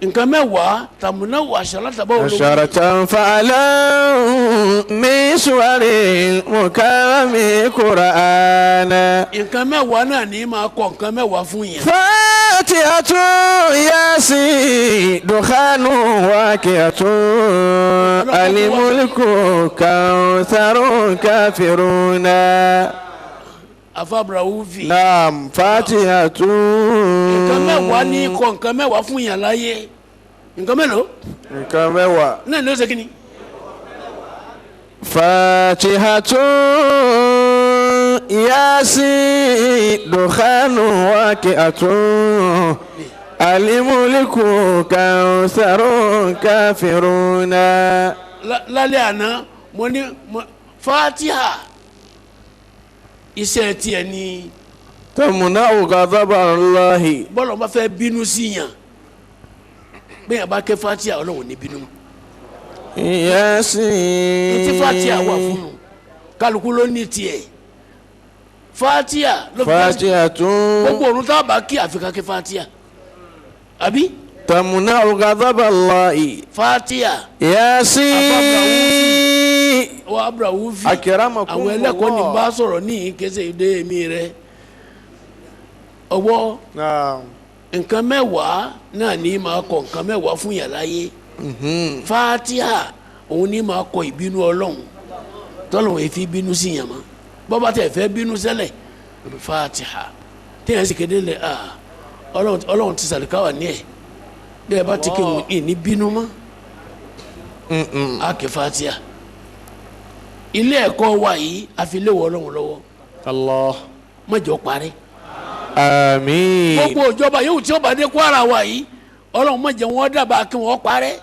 D: nǹkan mẹ́wàá tàmúnáwó àṣàlátàbọ̀ ológun.
B: Asharatan fa'lan min suwaril mukarrami Qur'ana.
D: Nǹkan mẹ́wàá náà ní máa kọ nǹkan mẹ́wàá fún yẹn.
B: Fatihatun Yasin dukhanu waqi'atun alimulku kawtharun kafiruna.
D: Afabra wufi.
B: Naam Fatihatun.
D: Nǹkan mẹ́wàá ní kọ nǹkan mẹ́wàá fún yàn láyé. Nǹkan mélòó?
B: Nǹkan mẹ́wàá.
D: Náà ló ṣe kí ni?
B: Fatihatun Yasin dukhanu waqi'atun alimuliku kawtharun kafiruna.
D: Lálẹ́ àná mo ní Fatiha iṣẹ́ tiẹ̀ ni.
B: Tamna'u ghadaba Allahi.
D: Bọ́lá bá fẹ́ bínú sí yàn bẹ́ẹ̀ yàn bá ké Fatiha Ọlọ́run ní bínú.
B: Yasin.
D: Etí Fatiha wà fún un kálukú ló ní tiẹ̀ Fatiha ló fi
B: Fatiha tún.
D: Gbogbo òrùn tá a bá kí àfi ká ké Fatiha àbí.
B: Tamna'u ghadaba Allahi.
D: Fatiha.
B: Yasin.
D: Wa abrawufi.
B: Akramakum
D: àwọn ẹlẹ́kọ̀ọ́ ní bá sọ̀rọ̀ ní ìkése ìdè mi rẹ ọwọ́ nǹkan mẹ́wàá náà ní máa kọ nǹkan mẹ́wàá fún yàrá yé Fatiha òun ní máa kọ ìbínú Ọlọ́run tọ́lọ́run èéfi bínú sí yàn mọ́ bọ́bá tẹ̀ fẹ́ bínú sẹ́lẹ̀ Fatiha téèyàn sì kéde lẹ̀ Ọlọ́run ti sàlùkáwà ní ẹ̀ bí ẹ bá ti kéwòn ìní bínú mọ́ á ké Fatiha ilé ẹ̀kọ́ wa yìí a fi lé wọ Ọlọ́run lọ́wọ́.
B: Allah.
D: Má jẹ́ ó parí.
B: Àmín.
D: Gbogbo ìjọba yóò tí ó bá dé Kwara wa yìí Ọlọ́run má jẹ́ wọ́n dábàá kí wọ́n parẹ́.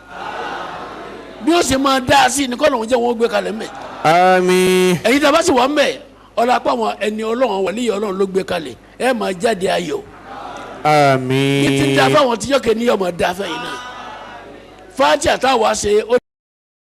D: Bí ó sì máa dá a sí ni kọ́lọ́run jẹ́ wọ́n gbé kalẹ̀ mbẹ̀.
B: Àmín.
D: Ẹ̀yin tí a bá sì wà mbẹ̀ ọlọ́ apá wọn ẹni Ọlọ́run wàlíyé Ọlọ́run ló gbé kalẹ̀ ẹ máa jáde ayọ̀.
B: Àmín.
D: Ní ti da fáwọn tíjọ́ kẹ́ ní ọmọ da fẹ́yìn náà. Fatiha táwa ṣe ó